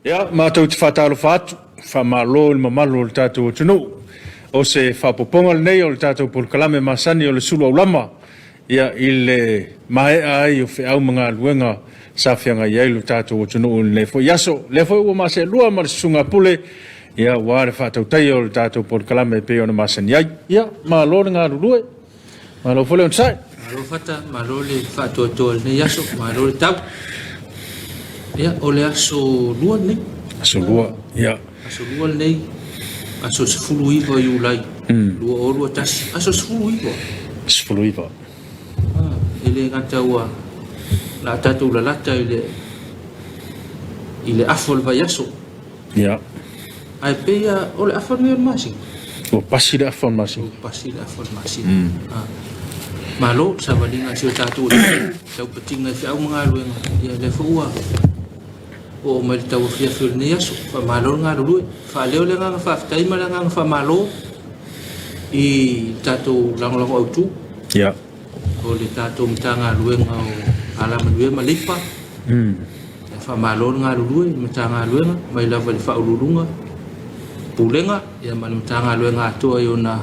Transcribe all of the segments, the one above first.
Ia, matou te faatalofa atu, faamalo i le mamalu o le tatou atunuu. O se faaopoopoga lenei o le tatou polokalame masani o le sulu aulama, ia, i le maea ai o feau ma galuega sa feagai ai lo tatou atunuu i lenei foi aso. O lea foi ua ma seelua ma le susuga a Pule, ia, aua le faatautaia o le tatou polokalame e pei ona masani ai. Ia, malo le galulue. Malo foi le onosai. Malo Fata, malo le faatoatoa i lenei aso, malo le tau. Ia, o le aso lua lenei. Aso lua, ia. Aso lua lenei, aso 19 Iulai 2021, aso 19. 19. Ah, e le gata ua la tatou lalata i le i le afa o le vaiaso. Ia. Ae pei a o le afa lenei o le masina. Ua pasi le afa o le masina. Ua pasi le afa o le masina. Ah. Malo le savaliga a si o tatou atunuu, taupatiga i feau ma galuega, ia lea foi ua oo mai le tauafiafi o lenei aso. Faamalo le galulue. Faaleo le agaga faafetai ma le agaga faamalo i le tatou lagolago autu. Ia. O le tatou Matagaluega o Alamanuia ma Leipa. Faamalo le galulue i le Matagaluega, mai lava i le Faauluuluga, Pulega ia ma le Matagaluega atoa i ona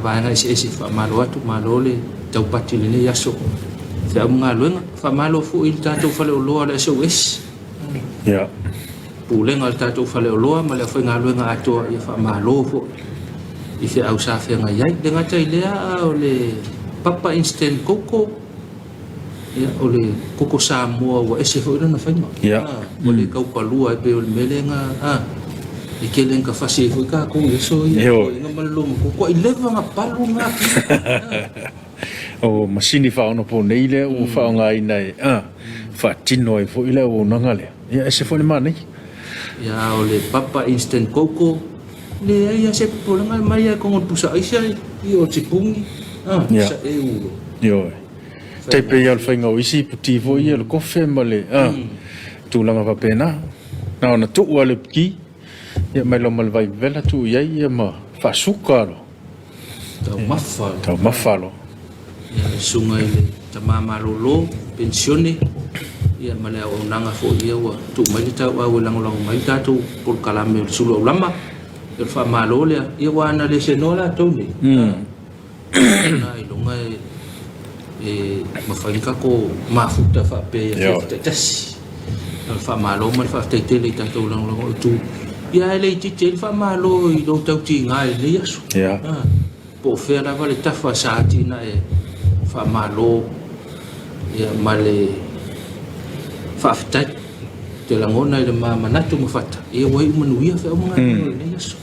vaega eseese. Faamalo atu, malo le taupati i lenei aso feau ma galuega. Faamalo foi i le tatou faleoloa o le SOS. Ia. Pulega o le tatou faleoloa ma le aufaigaluega atoa, ia faamalo foi i feau sa feagai ai. Le gata i lea a o le Papa Instant Coco, ia, o le koko Samoa ua ese foi lona faiga. Ia. Ua le kaupalua e pei o le mea lea na, a, e tele ina fasi ai foi tatou i aso ia, toeaiina ma le loma koko, ai leva na palu na atu. O masini faaonaponei lea ua faaaogaina e faatino ai foi le auaunaga lea. Ia, ese foi le manaia. Ia, o le Papa Instant Coco, leai lava se popolega, e mai lava i totonu o le pusa aisa i o Tipuni, a, sa e ulo. Ioe. Tai pei lava o le faiga o isi iputi foi ia, o le kofe ma le tulaga faapena. Na ona tuu lava le iputi, ia mai loa ma le vai vevela tuu i ai ia ma faasuka loa. Taumafa loa. Taumafa loa. Ia, le susuga i le tama malolo, penisione, ia ma le auaunaga foi ia ua tuu mai le tauau e lagolago mai le tatou polokalame o le sulu aulama. Ia o le faamalo lea, ia aua ana le senoa latou nei, na ailoga e mafai ona tatou mafuta faapea i afiafi taitasi. O le faamalo ma le faafetai tele i tatou lagolago autu. Ia ae le itiiti ai le faamalo i lou tautiga i lenei aso. Po o fea lava le tafa sa atinae faamalo ia ma le faafetai. Ou te lagona i le ma manatu ma fata, ia ua iu manuia feau ma galuega o lenei aso.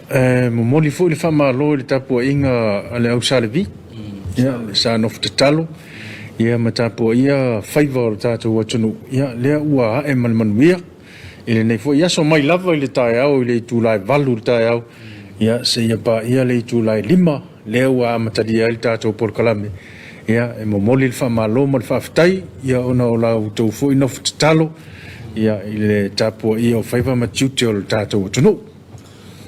E momoli foi le faamalo i le tapuaiga a le au Sa Levi, ia, sa nofo tatalo ia ma tapuaia faiva o le tatou atunuu, ia, lea ua ae ma le manuia i lenei foi aso, mai lava i le taeao i le itula e 8 i le taeao, ia, seia paia le itula e 5, lea ua amatalia ai le tatou polokalame. Ia, e momoli le faamalo ma le faafetai, ia, ona o la outou foi nofo tatalo, ia, i le tapuaia o faiva ma tiute o le tatou atunuu.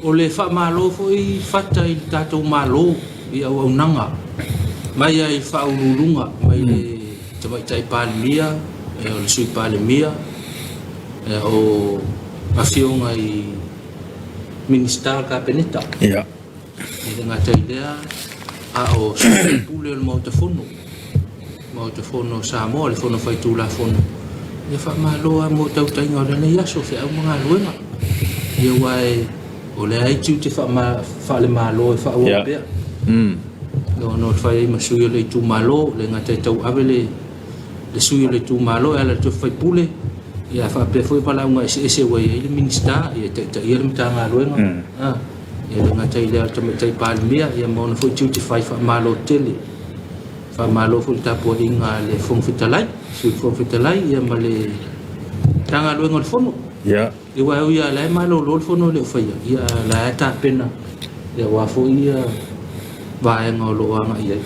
O le faamalo foi Fata i le tatou Malo i auaunaga mai ai Faauluuluga mai le Tamaitai Palemia, o le Sui Palemia, o Afioga i Minisita o le Kapeneta. Ia. E le gata i lea, a o Sui Faipule o le Maota Fono, Maota Fono o Samoa, le Fono Faitulafono. Ia faamalo lava mo tautaiga o lenei aso, feau ma galuega. Ia aua o lea e tiute faale-Malo e faaauau pea. Ona o le fai ai ma sui o le itumalo, le gata e tauave le sui o le itumalo e ala i le tofi faipule, ia faapea foi valaauga eseese ua i ai le Minisita, ia e taitaia le Matagaluega. Ia le gata i lea o le Tamaitai Palemia, ia ma ona foi tiute fai faamalo tele. Faamalo foi i le tapuaiga a le Fofoga Fetalai, Sui Fofoga Fetalai ia ma le Matagaluega o le Fono. Ia. Ia aua e ui lava o la e malolo le Fono e le o faia, ia a o la e tapena ia aua foi ia vaega o lo o agai i ai.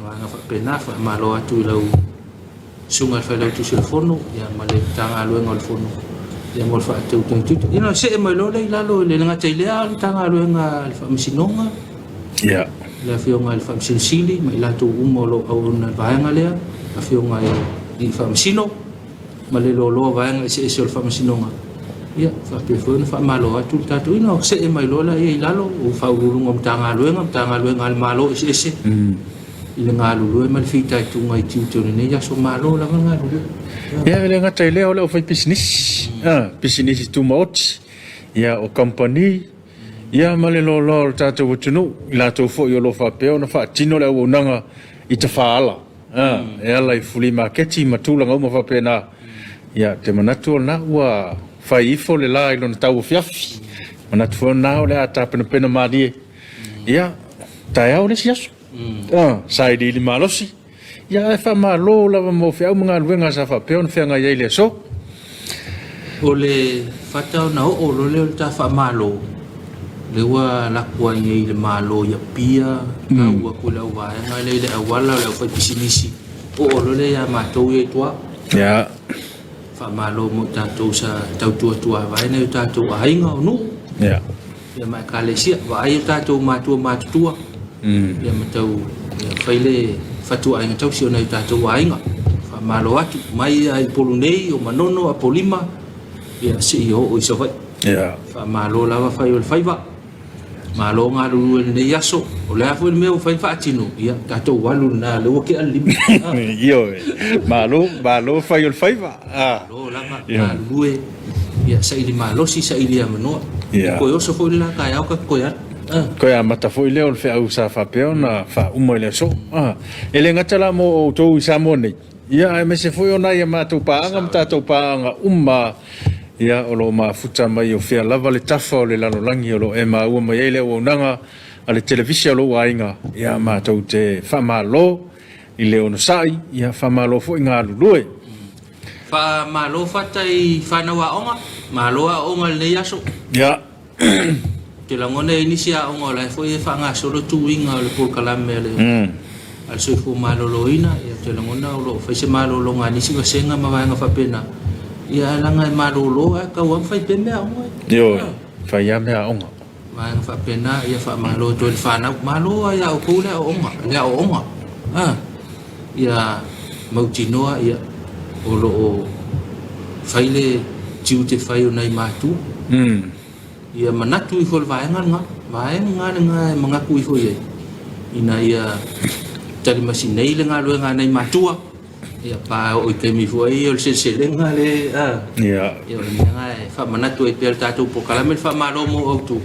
Vaega faapena, faamalo atu i lau Susuga i le Failautusi o le Fono ia ma le Matagaluega o le Fono ia mo le faatautaiga. Ia ona see mai loa lea i lalo i le gata i lea a o le Matagaluega a le Faamasinoga. Ia. Le Afioga i le Faamasino Sili ma i latou uma o lo o auauna i le vaega lea, Afioga i Faamasino. ma le loaloa o vaega eseese o le Faamasinoga, ia, faapea foi ona faamalo atu le tatou, ina see mai loa laia i lalo o Faauluuluga o Matagaluega, Matagaluega a le Malo eseese i le galulue ma le fitaituga i tiute o lenei aso. Malo lava le galulue. Ia, e le gata i lea, o le aufaipisinisi, pisinisi tumaoti, ia, o kamupani, ia ma le loaloa o le tatou atunuu, i latou foi o lo o faapea ona faatino le auaunaga i tafaala, e ala i flea maketi ma tulaga uma faapena. Ia, ou te manatu o lena ua fai ifo le la i lona tauafiafi. Manatu foi o lena o le a tapenapena malie. Ia, taeao le isi aso. Sailiili malosi. Ia, ae faamalo lava mo feau ma galuega sa faapea ona feagai ai i le aso. O le fata ona oo loa lea o le ta faamalo, lea ua laku ai nei i le Malo i Apia, tau atu i le auvaega lea i le auala o le aufaipisinisi, oo loa lea ia matou ia i tua. Faamalo mo tatou sa tautua tuavae nai o tatou aiga o nuu. Ia ma ekalesia, vaai o tatou matua matutua, ia ma tau ia fai le fatuaiga tausi o nai o tatou aiga. Faamalo atu mai ia i Upolu nei, o Manono, Apolima, ia seia oo i Savaii. Faamalo lava fai o le faiva. Malo galulue i lenei aso. O le a foi le mea ua fai ma faatino, ia tatou alu lena, lea ua tea le lima. Ioe. Malo, malo fai o le faiva. Malo lava galulue, ia saili malosi, saili avanoa. E toe oso foi le la taeao ta te toe alu. Toe amata foi lea o le feau sa faapea ona faauma i le aso. E le gata la mo outou i Samoa nei, ia aemaise foi o nai a matou paaga ma tatou paaga uma, ia o lo o mafuta mai o fea lava le tafa o le lalolagi o lo o e maua mai ai le auaunaga a le televise a lou aiga, ia matou te faamalo i le onosai, ia faamalo foi galulue. Faamalo fata i fanau aoga, malo aoga i lenei aso. Ia. Ou te lagona e i ai nisi aoga o la e foi e faagasolo tuiga o le polokalame a le a le soifua maloloina, ia ou te lagona o lo o fai se malologa a nisi vasega ma vaega faapena, ia ae leaga e malolo ae tau lava ma fai pea meaaoga. Ioe, fai lava meaaoga. Vaega faapena, ia faamalo atu ai le fanau. Malo lava ia outou le aoaoga, le aoaoga. A, ia mautinoa ia o lo o fai le tiute fai o nai matua. Ia manatu ifo le vaega lena, vaega lena e manatu ifo i ai, ina ia talimasi nei le galuega a nai matua, Ia pa oo i taimi foi o le seleselega le a. Ia. Ia o le mea lena e faamanatu ai pea le tatou polokalame le faamalo mo outou.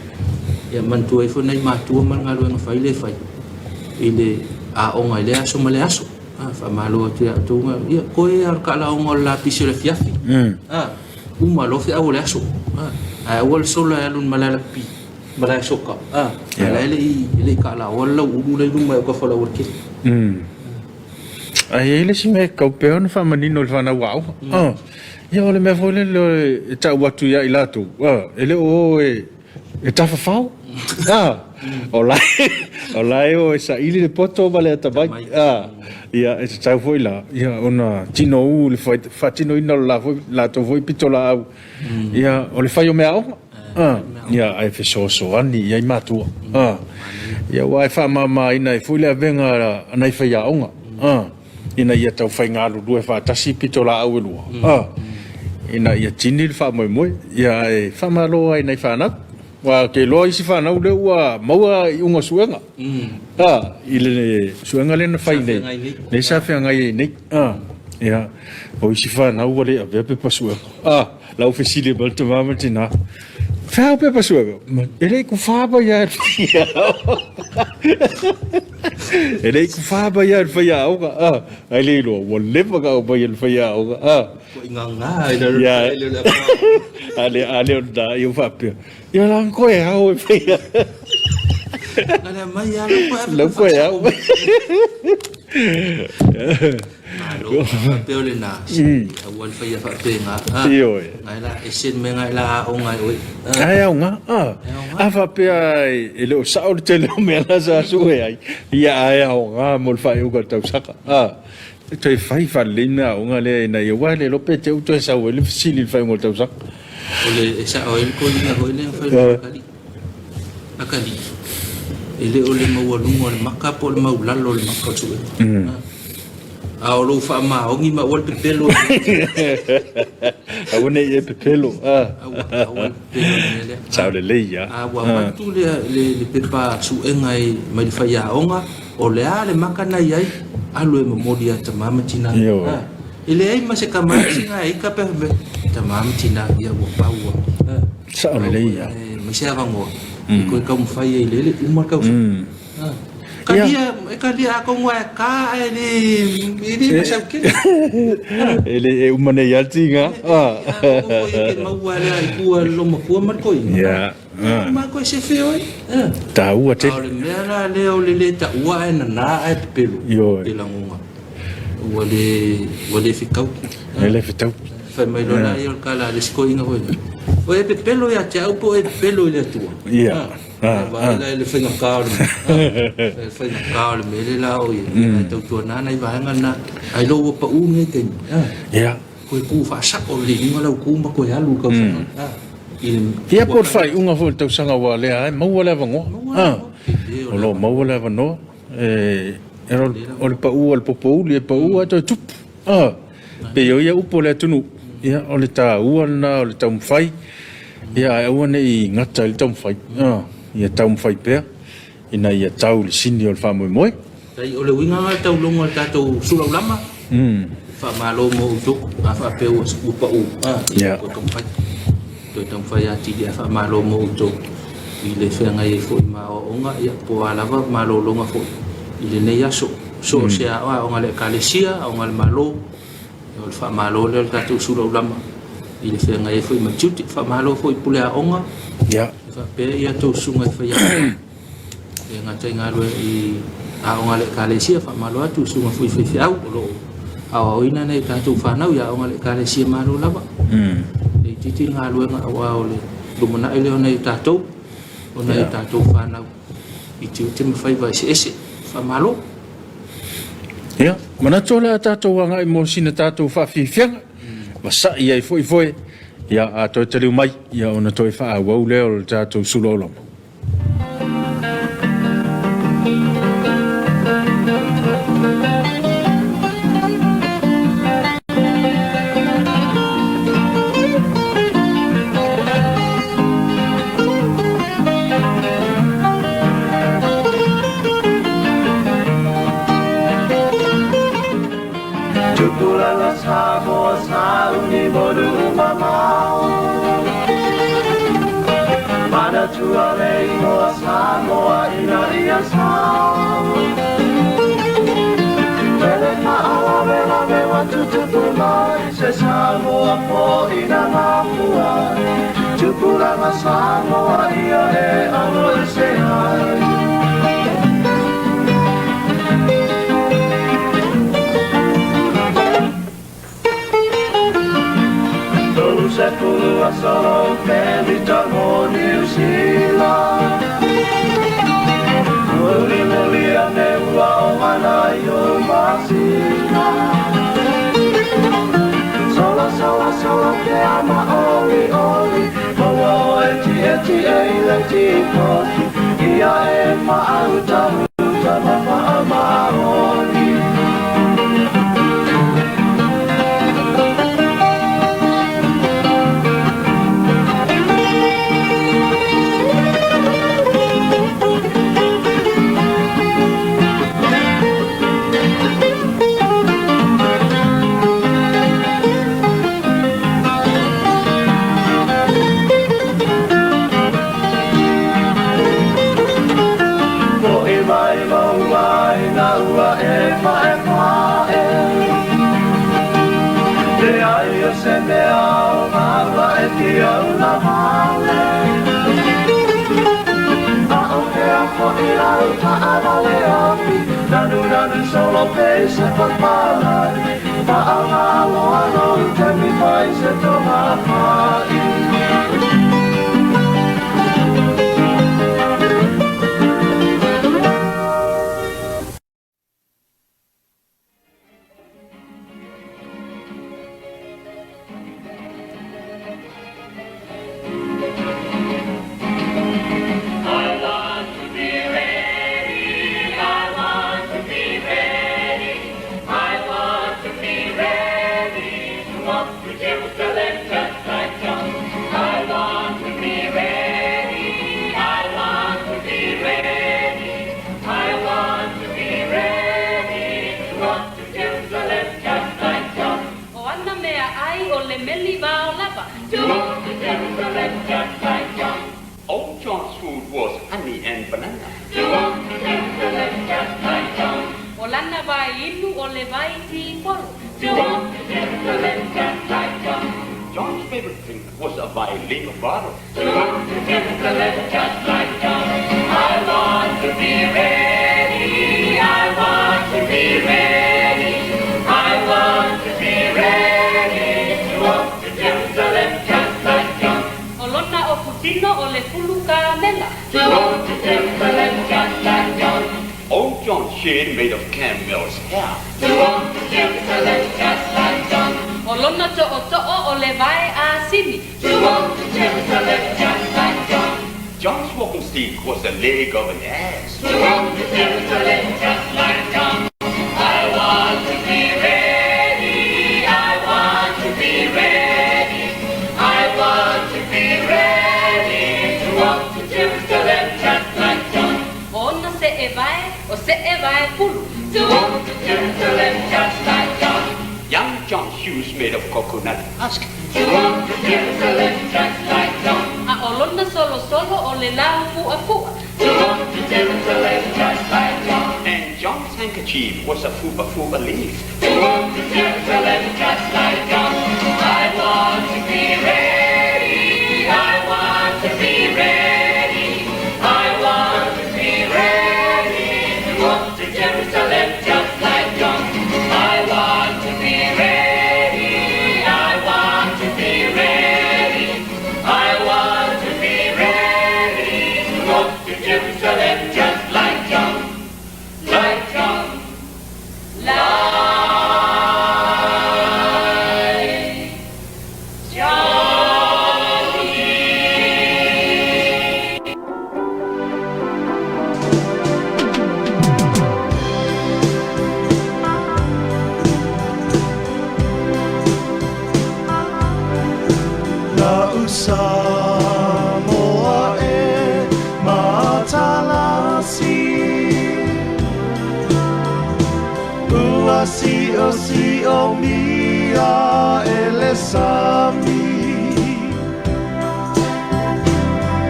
Ia manatua ifo nai matua ma le galuega fai lea e fai i le aoga i lea aso ma lea aso. A faamalo atu ia outou. Ia koe lava o le kaalaoga o le lapisi o le afiafi. A uma loa feau o le aso. A ae aua le sola e alu i le malae lakapi, malae soka. A a la e le i kaalaoa le lauulu la i luma e autafa o le aualatele. Ae i ai le isi mea e tatau pea ona faamanino i le fanau aoga. Ia o le mea foi lele e tau atu ia i latou, e le o o e tafafao. O la o la e o e saili le poto ma le atamai. Ia e tatau foi la ia ona tinou i le faatinoina o le latou foi pitolaau, ia o le fai o meaaoga. Ia, ae fesoasoani i ai matua. Ia, aua e faamamaina ai foi le avega a nai faiaoga, ina ia taufai galulue faatasi pitolaau e lua, ina ia tini le faamoemoe. Ia, ae faamalo lava i nai fanau, aua ou te iloa isi fanau lea ua maua iuga o suega, i le suega lea na fai nei, lea sa feagai ai nei. Ia, o isi fanau ua le avea pepa suega. Lau fesili mai le tama ma le tina, Fea au pepa suega? E le i kufa mai lava e le faiaoga. E le i kufa mai lava e le faiaoga. Ae le iloa, ua leva ona aumai e le faiaoga. Ua ingāngā i lalo o le A le a le o lena, ia ua faapea, ia la na koe ao e faiaoga. Na le aumai lava, lau koe ave. Lau koe ao. Malo, faapea o lena, aua le faia faapena. Ioe. Ngai la ese le mea ngai la aoga ai oe. Ai aoga, a faapea e le o sao le tele o mea la sa sue ai, ia ae aoga mo le faaiuga o le tausaga. E toe fai faalelei mea aoga lea ina ia, aua e le iloa pe te i ua toe sau ai le fesili i le faaiuga o le tausaga. O le e sao ai le toeaina foi lea na fai le akalii. Akalii, e le o le maualuga o le maka po o le maulalo o le maka o le suega. A o lou faamaoni ma aua le pepelo. Aua ne i e pepelo. Aua, aua le pepelo i le mea lea. Sao lelei lava. A ua avatu le, le, le pepa suega e, mai le faiaoga, o le a le maka na i ai, alu e momoli ia tama ma tina. Ioe. E leai ma se tamaiti na e ika pe fai mai, tama ma tina, ia ua pau lava. Sao lelei lava. Mai se avanoa e toe taumafai ai i le ele uma le tausaga. Kalia, e kalia atonu e ka ae le, e le masau tele. E le e uma nei lava le tiga. Atonu foi e te maua lea i tua i le loomatua ma le toeaina. Ia. Uma toe sefe oe. Taua tele. A o le mea la lea o le le taua ae nana ae pepelo. Ioe. Te lagona. Ua le, ua le fetauki. E le fetauki. Fai mai loa lea o le tala a le isi toeaina foi lea. O e pepelo ia te au po o e pepelo i le Atua. Ia. Vaai la i le faigata o le mea. Le faigata o le mea lea la o ia. Ae tautuana nai vaega na. Ai loa ua pau lenei taimi. Ia. Toe tu faasao lelei i luga lau tu ma toe alu i le tausaga. I le. Ia po o le faaiuga foi o le tausaga aua o lea lava e maua le avanoa. O lo o maua le avanoa. O le pau o le popouli e pau lava toe tupu. Pei o ia upu o le atunuu, ia, o le taua lena o le taumafai, ia, ae aua ne i gata i le taumafai, ia taumafai pea ina ia tau i le sini o le faamoemoe. Tai, o le uiga lena o le tauloga o le tatou sulaulama, faamalo mo outou, a faapea ua pau, ia, toe taumafai, toe taumafai atili, ae faamalo mo outou i le feagai ai foi ma aoaoga, ia, po o a lava malologa foi i lenei aso. So o se aoaoga a le Ekalesia, aoga a le Malo, o le faamalo lea o le tatou sulaulama i le feagai ai foi ma tiute. Faamalo foi i pule aoga, e faapea ia tou susuga i faiaoga, e gata i galue i aoga a le Ekalesia, faamalo atu i susuga foi i faifeau o lo o aoaoina nai o tatou fanau i aoga a le Ekalesia Malo lava. E itiiti le galuega aua o le lumanai lea o nai o tatou, o nai o tatou fanau i tiute ma faiva eseese. Faamalo. Ia, manatu o le a tatou agai mo sina tatou faafiafiaga, vasa'i ai foi foe, ia, a toe taliu mai, ia ona toe faaauau lea o le tatou sulaulama. Tupulaga Samoa sauni mo lu'u mamao Manatua le igoa Samoa ina ia sao Tele faalavelave ua tutupu mai Se Samoa foi na mafua Tupulaga Samoa ia e alo ese ai 30 aso lou pemita mo Niu Sila Mulimuli ane ua o mana i o masina Sola sola sola ke ama oli oli Maua oe tie tie i le tipoti Ia e maauta uta ma faamaoni Fo'i mai maua ina ua e paepae Leai o se mea o maua e fia ula vale A o hea fo'i lau taavale afi Nanu nanu solo pei se papalagi Faaaga loa lou taimi fai se togafa'i. I want to be ready, I want to be ready, I want To walk to Jerusalem just like John. Old John's food was honey and banana. To walk to Jerusalem just like John. O lana vai inu o le vai tipolo. To walk to Jerusalem just like John. John's favorite drink was a violin bottle. To walk to Jerusalem just like John. I want to be ready. I want to be ready. I want to be ready. To walk to Jerusalem just like John. O lona oputino o le fulu kamela. To walk to Jerusalem just like John. Old John's shade made of camel's hair. To walk to Jerusalem just like John. O lona to'oto'o o le vai asini. To walk to Jerusalem just like John. John's walking stick was the leg of an ass. To walk to Jerusalem just like John. I want to be ready. I want to be ready. I want to be ready to walk to Jerusalem just like John. O ona se'e vae, o se'e vae pulu. To walk to Jerusalem just like John. Young John's shoes made of coconut husk. To walk to Jerusalem just like John. A o lona solosolo o le lau pu'apu'a. To walk to Jerusalem just like John. And John's handkerchief was a fupa fupa leaf. To walk to Jerusalem just like John. I want to be ready. I want to be ready. I want to be ready to walk to Jerusalem just like John. I want to be ready. I want to be ready. I want to be ready to walk to Jerusalem just like John. Like John. Like Johnny. La'u Samoa e matalasi Ua si'osi'omia e le sami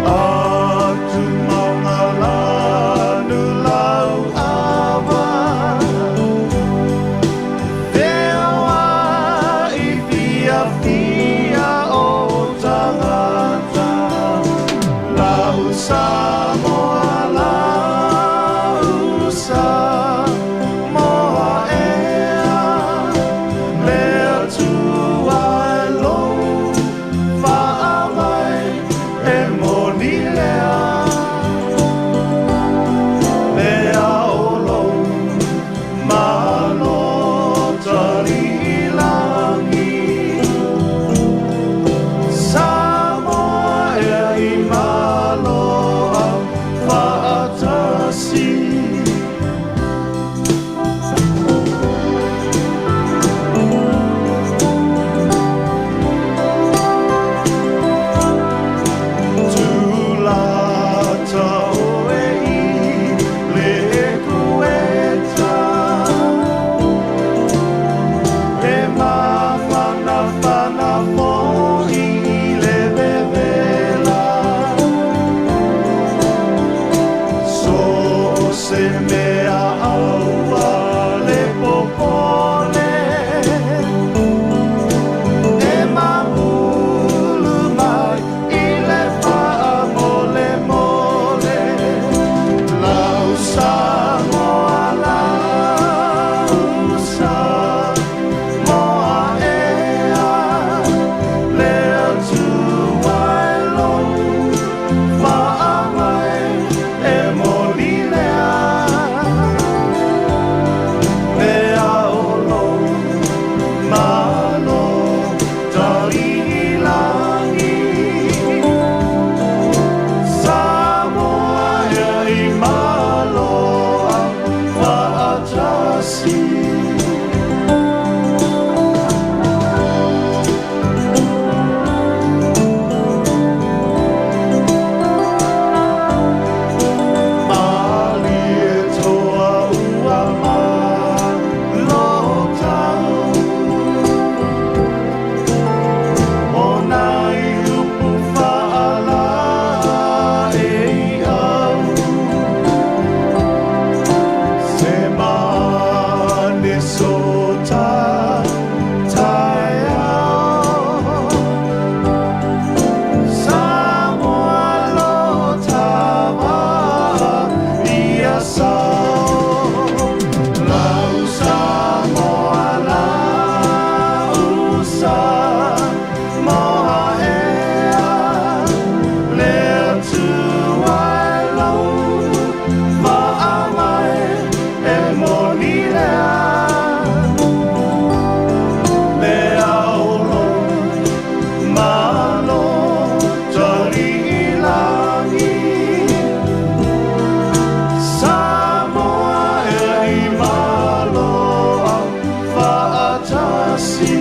Atu maunga lanu lau ava Feoa'i fiafia o tagata La'u Samoa la'u Samoa ea Le Atua e lou Malo Taliilagi Samoa e i malo au faatasi.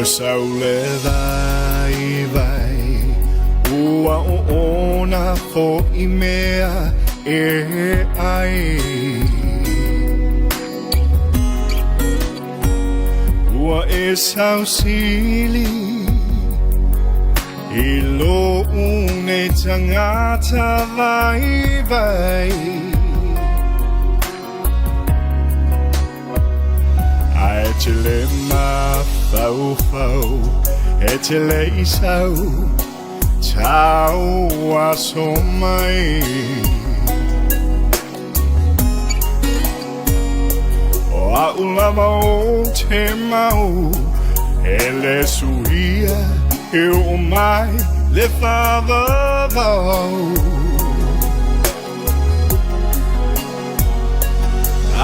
O sau le vaivai ua oona foʻi mea e ai. Ua e sausili i loʻu nei tagata vaivai. Ae e te le mafaufau, e te le i sau tau aso mai. O a'u lava o te mau, e le suia e oo mai le faavavau.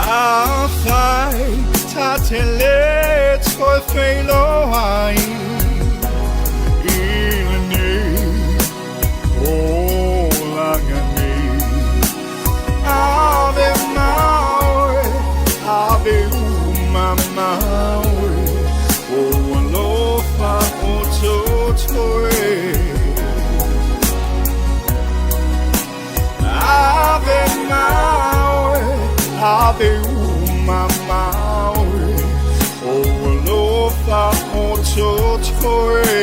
Afai ta te le toe feiloai i lenei olaga nei, ave ma oe, ave uma ma oe, ou alofa o totoe. Ave ma oe, ave uma ma oe, ou alofa o totoe.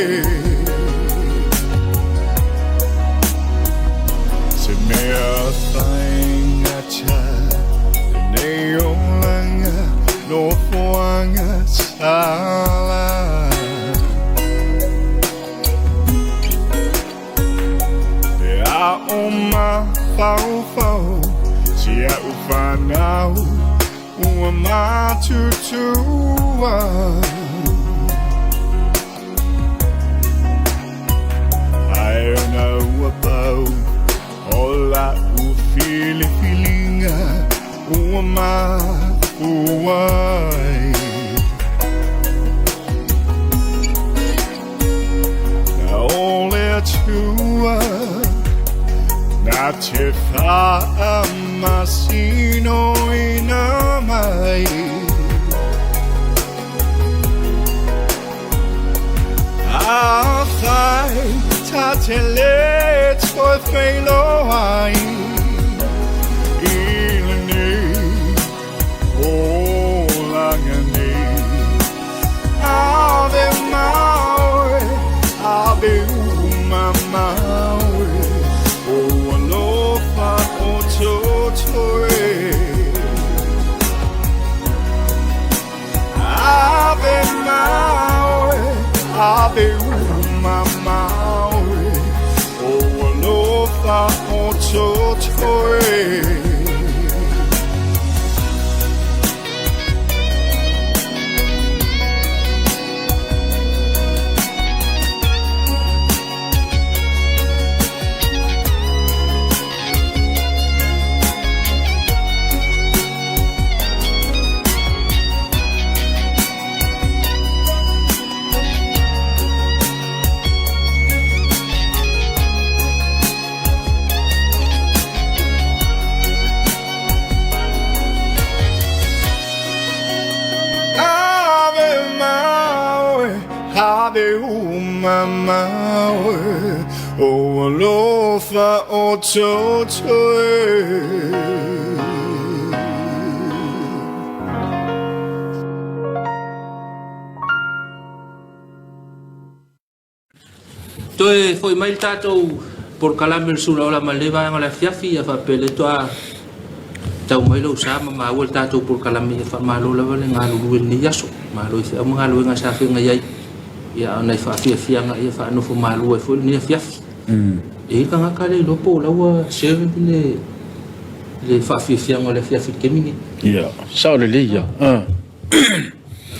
Se mea faigata lenei olaga nofoaga sala. Pe a o mafaufau si a'u fanau ua matutua. Ae ona ua pau o la'u filifiliga ua mafua ai. Na o le Atua na te faamasinoina mai. Afai ta te le toe feiloai i lenei olaga nei, ave ma oe, ave uma ma oe, ou alofa o totoe. Ave ma oe, ave uma ma oe, ou alofa o totoe. Ave ma oe, ave uma ma oe, ou alofa o totoe. Toe foi mai le tatou polokalame o le Sula Ola ma lenei vaega o le afiafi, ia faapea lea toa tau mai lou sa ma maua le tatou polokalame, ia faamalo lava le galulue i lenei aso. Malo i feau ma galuega sa feagai ai, ia a o nai faafiafiaga ia faanofo malu ai foi lenei afiafi. E i ai le tagata le iloa po o la ua serve le le faafiafiaga o le afiafi i le taimi lenei. Ia, sao lelei ia.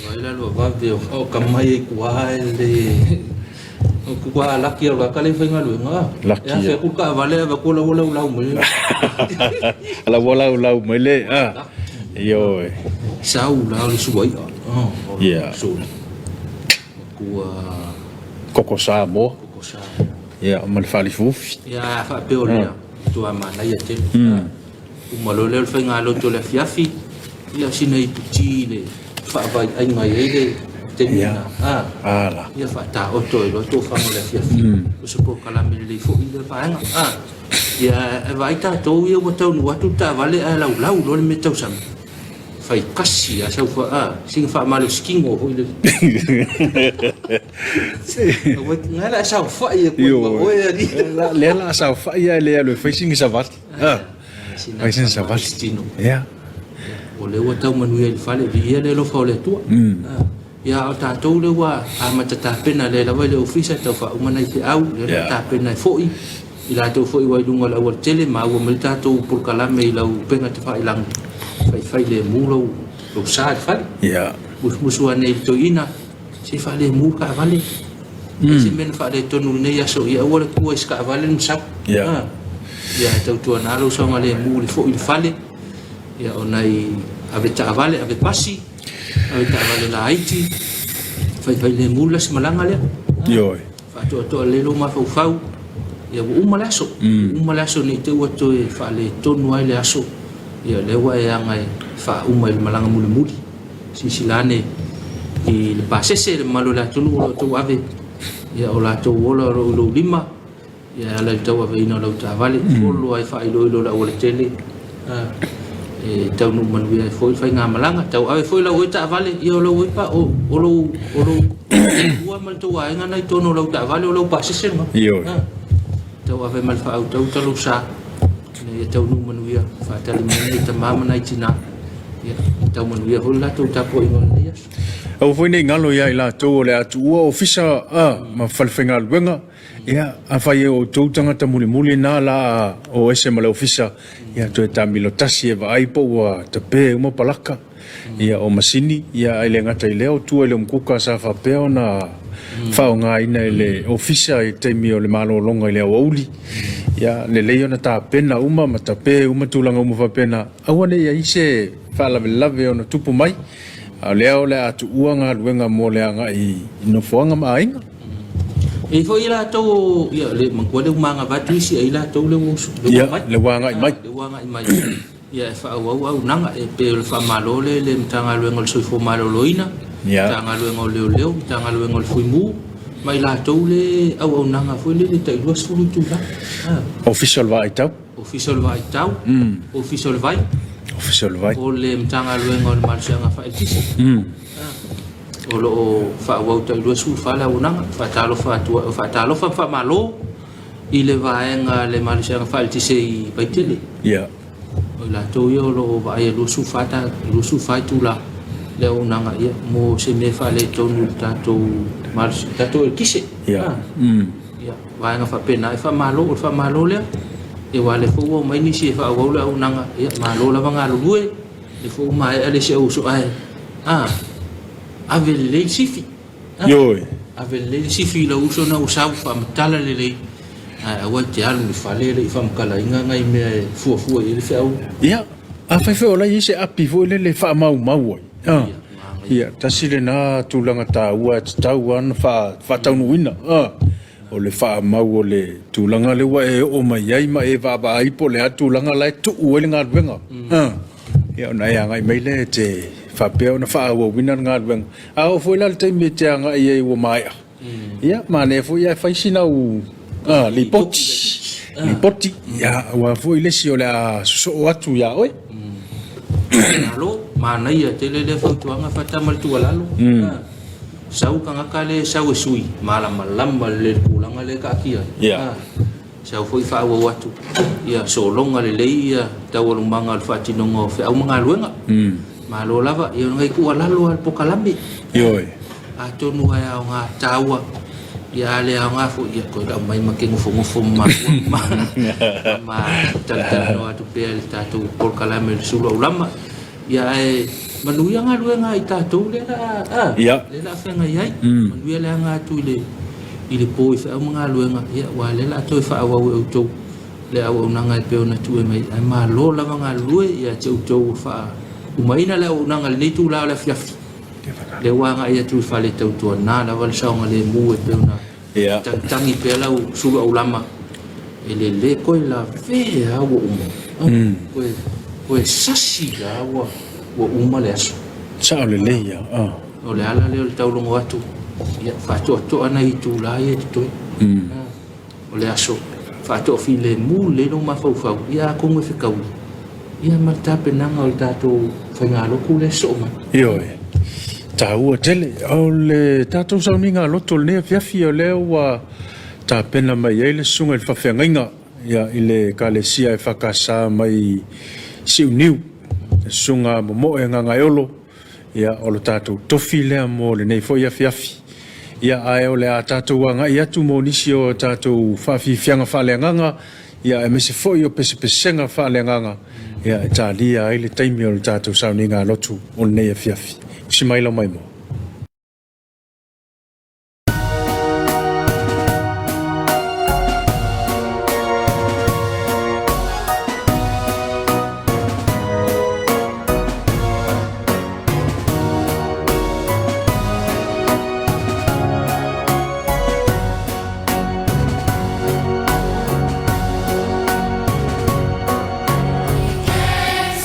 Vaai la lua vave o ka mai ai kua le kua laki o ka le faigaluega. Laki. E afe aku taavale ave aku lau lau lau mai. Lau lau lau mai le a. Ioe. Sau la o le suai'a. Oh. Yeah. So kua Koko Samoa. Koko Samoa. Ia, ma le faalifuufi. Ia faapea o lea. Tua manaia tele. Uma loa lea o le faigalotu o le afiafi, ia sina iputi le faavaiaiga i ai le taimi lena, a. Ala. Ia faataoto ai loa tofaga o le afiafi. O se polokalame lelei foi lea vaega, a. Ia, e vaai tatou ia ua taunuu atu le taavale ae laulau loa le mea tausami. Fai kasi lava sau fa, a, sina faamalositino foi lele. Aua, la a saofai atu ai ma oe alii. Lea la a saofai ae le alu e fai sina savali. Fai sina savali. Ia. O lea ua tau manuia i le fale, viia le alofa o le Atua. Ia, o tatou lea ua amata tapena lea lava i le ofisa, tau faauma nai feau, lea la tapena ai foi i latou foi ua i luga o le aualatele, maua mai le tatou polokalame i lau upega tafailagi, faifai lemu lou, lou sa i le fale. Ia. Musumusu ane i le toeaina, se faalemu le taavale. Mm. Se mea na faaletonu lenei aso, ia aua le tua i se taavale ma sau. Ia. Ah. Ia, tautuana lou saogalemu i le foi i le fale, ia o nai ave taavale, ave pasi, ave taavale laiti, faifai lemu le lasi malaga lea. Ioe. Faatoatoa lelei lou mafaufau, ia ua uma le aso, ua uma le aso ne i te i ua toe faaletonu ai le aso, ia lea ua e aga e faauma i le malaga mulimuli. Silasila ane i le pasese, le mamalu o le atunuu o lo o outou ave, ia o latou ola o lo o i lou lima, Ia e ala i le tauaveina o lau taavale, folo ai faailoilo le aualatele, e taunuu manuia ai foi le faigamalaga. Tauave foi lau oi taavale, ia o lau oi pa, o, o lou, o lou ua ma le tou aiga na i totonu o lau taavale, o lau pasese lena. Ioe. Tauave ma le faautauta lou sa, ina ia taunuu manuia, faatali mai nai tama ma nai tina, ia tau manuia foi le latou tapuaiga o lenei aso. Aua foi ne i galo ia i latou o le a tuua ofisa ma falefaigaluega. Ia, afai e o outou tagata mulimuli na la a o ese ma le ofisa, ia toe taamilo tasi e vaai po ua tape uma palaka, ia o masini, ia ae le gata i lea o tua i le umukuka sa faapea ona faaaogaina e le ofisa i taimi o le malologa i le aoauli. Ia, lelei ona tapena uma ma tape uma tulaga uma faapena, aua ne i ai se faalavelave ona tupu mai, a o lea o le a tuua galuega mo le agai i nofoaga ma aiga. E i foi latou ia le matua le umaga vatu isi ai latou le ua le ua mai. Le ua agai mai. Le ua agai mai. Ia e faaauau auaunaga e pei o le faamalo lea i le Matagaluega o le Soifua Maloloina, Matagaluega o Leoleo, Matagaluega o le Fuimu, ma i latou le auaunaga foi lele tai 20 itula. Ofisa o le Vaaitau. Ofisa o le Vaaitau, Ofisa o le Vai. Ofisa o le Vai. O le Matagaluega o le Malosiaga Faaeletise. O lo o faaauau tai 24 le auaunaga. Faatalofa atu, faatalofa ma faamalo i le vaega a le Malosiaga Faaeletise i Vaitele. Ia. O i latou ia o lo o vaaia 24 ta, 24 itula le auaunaga ia mo se mea e faaletonu i le tatou malosi, tatou eletise. Ia. Ia, vaega faapena e faamalo, o le faamalo lea. Ia aua o lea foi ua omai nisi e faaauau le auaunaga, ia malo lava galulue. Lea foi ua maea le isi au uso ae a ave lelei le sifi. Ioe. Ave lelei le sifi i lau uso na ua sau faamatala lelei ae aua e te alu i le fale e le i faamatalaina nai mea e fuafua i ai le feau. Ia, afai foi o la e i ai se api foi lele e faamaumau ai, a, ia, tasi lena tulaga taua e tatau lava ona faataunuuina, a. O le faamau o le tulaga lea ua e oo mai ai ma e vaavaai po o le a tulaga la e tuu ai le galuega. Ia ona e agai mai lea e te faapea ona faaauauina le galuega. A oo foi la i le taimi e te agai ai ua maea, ia manaia foi ae fai sina au lipoti, lipoti, ia aua foi le isi o le a sosoo atu ia oe. Malo, manaia tele lea fautuaga Fata ma le tuualalo. Sau tagata lea e sau e sui, malamalama lelei i le tulaga lea e taatia ai. Yeah. Sau foi faaauau atu, ia sologa lelei ia taualumaga o le faatinoga o feau ma galuega. Malo lava, ia o nai tuualalo lava i le polokalame. Ioe. Atonu e aoga taua, ia a le aoga foi, ia toe lau mai ma te nofonofo ma maua ma talatalanoa atu pea i le tatou polokalame o le sulu aulama. Ia ae manuia galuega a i tatou lea la a, Ia. lea la a feagai ai. Manuia le aga atu i le i le po i feau ma galuega, ia aua lea la a toe faaauau e outou le auaunaga e pei ona tuu mai. Ae malo lava galulue ia te outou ua faaumaina le auaunaga i lenei itula o le afiafi. Lea ua agai atu i fale tautuana lava le saogalemu e pei ona Ia. tagitagi pea lau sulu aulama e lele koe lavea lava ua uma. Koe, koe sasi lava ua, ua uma le aso. Sao lelei ia. O le ala lea o le taulogo atu, ia faatoatoa nai itulā ia e totoe. O le aso faatoafilemu lelei lou mafaufau, ia atonu e fetaui ia ma le tapenaga o le tatou faigalotu lea e sosoo mai. Ioe, taua tele. O le tatou sauniga a loto o lenei afiafi, o lea ua tapena mai ai le susuga i le faafeagaiga ia, i le Ekalesia EFKS mai Siuniu, le susuga Momoe Gagaeolo. Ia, o le tatou tofi lea mo lenei foi afiafi. Ia, ae o le a tatou agai atu mo nisi o tatou faafiafiaga faaleagaga, ia, aemaise foi o pesepesega faaleagaga, ia, e talia ai le taimi o le tatou sauniga a lotu o lenei afiafi. Usi mai lau maimoa.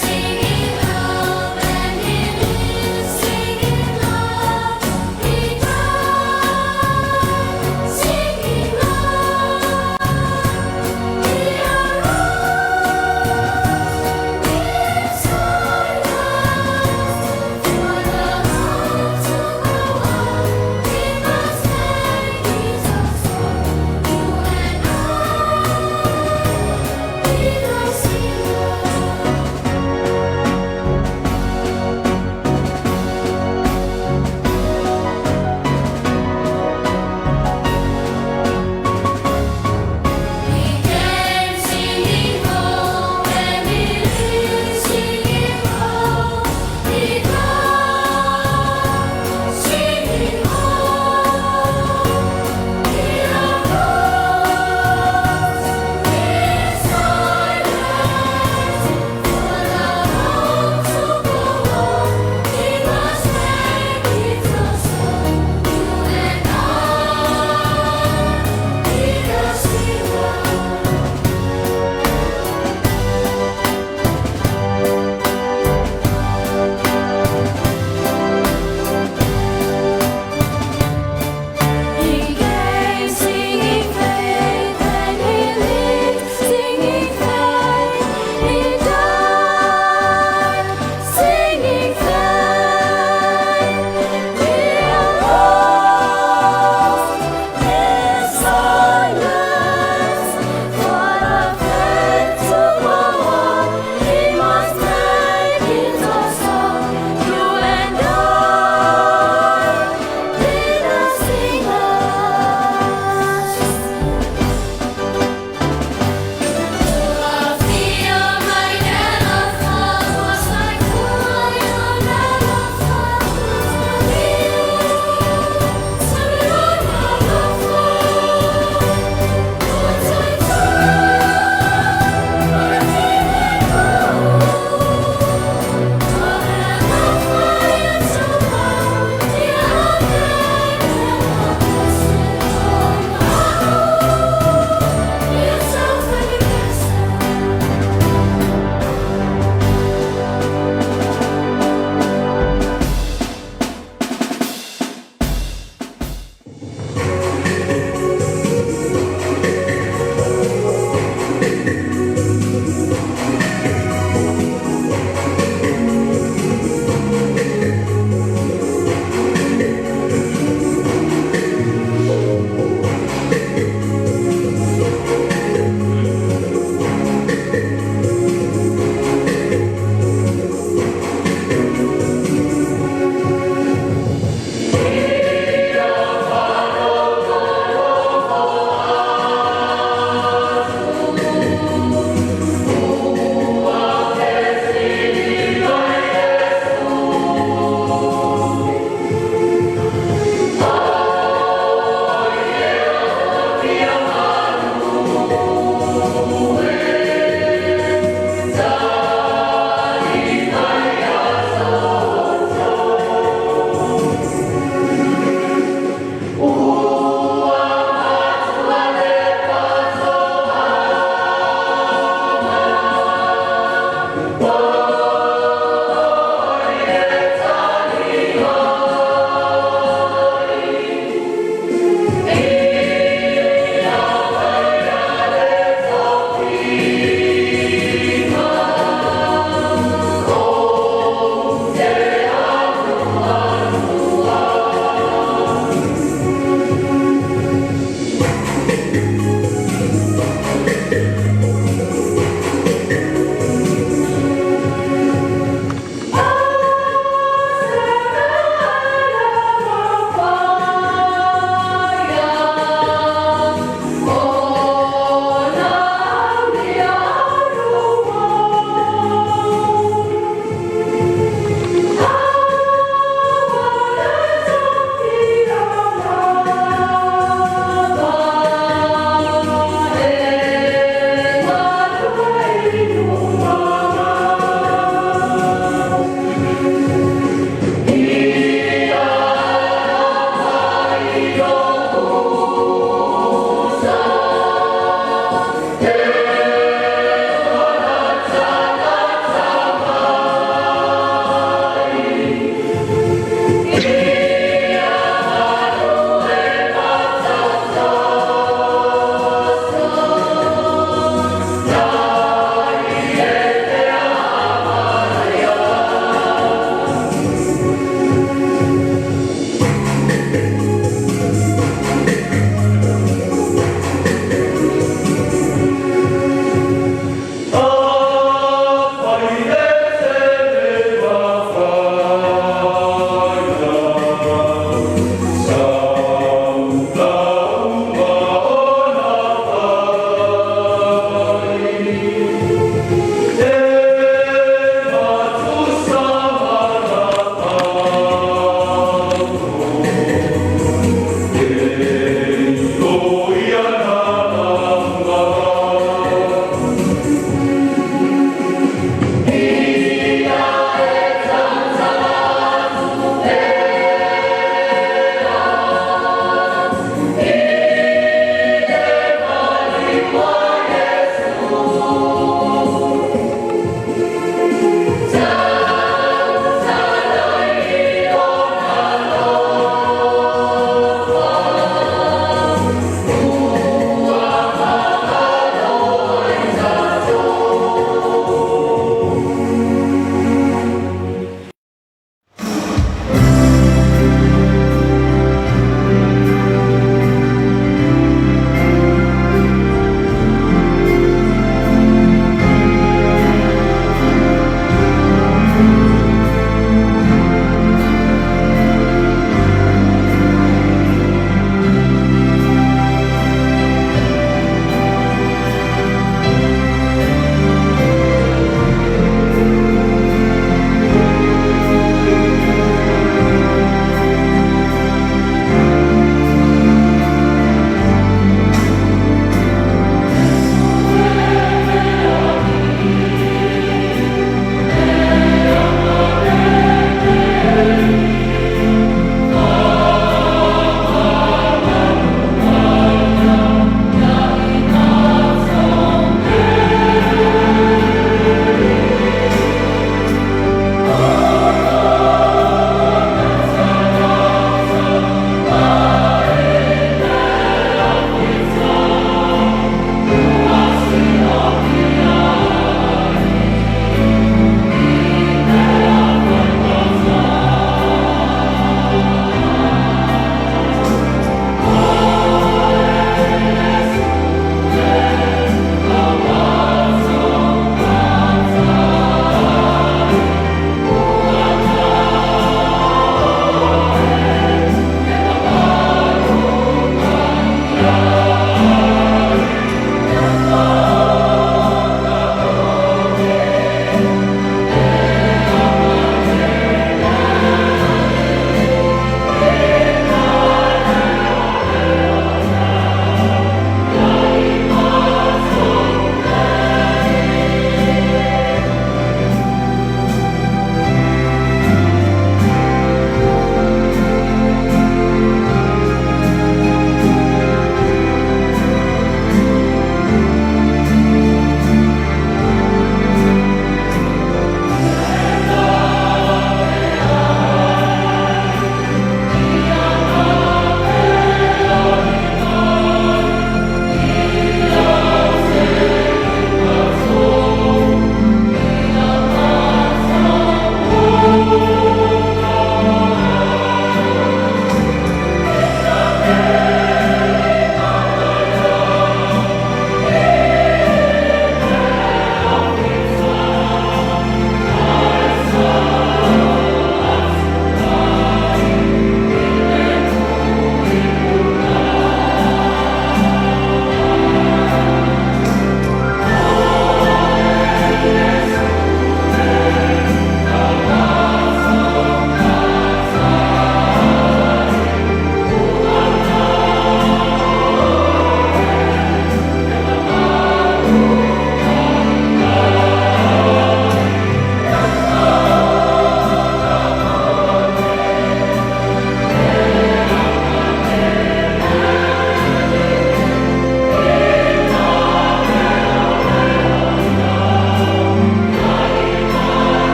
Singing love and he lives singing love.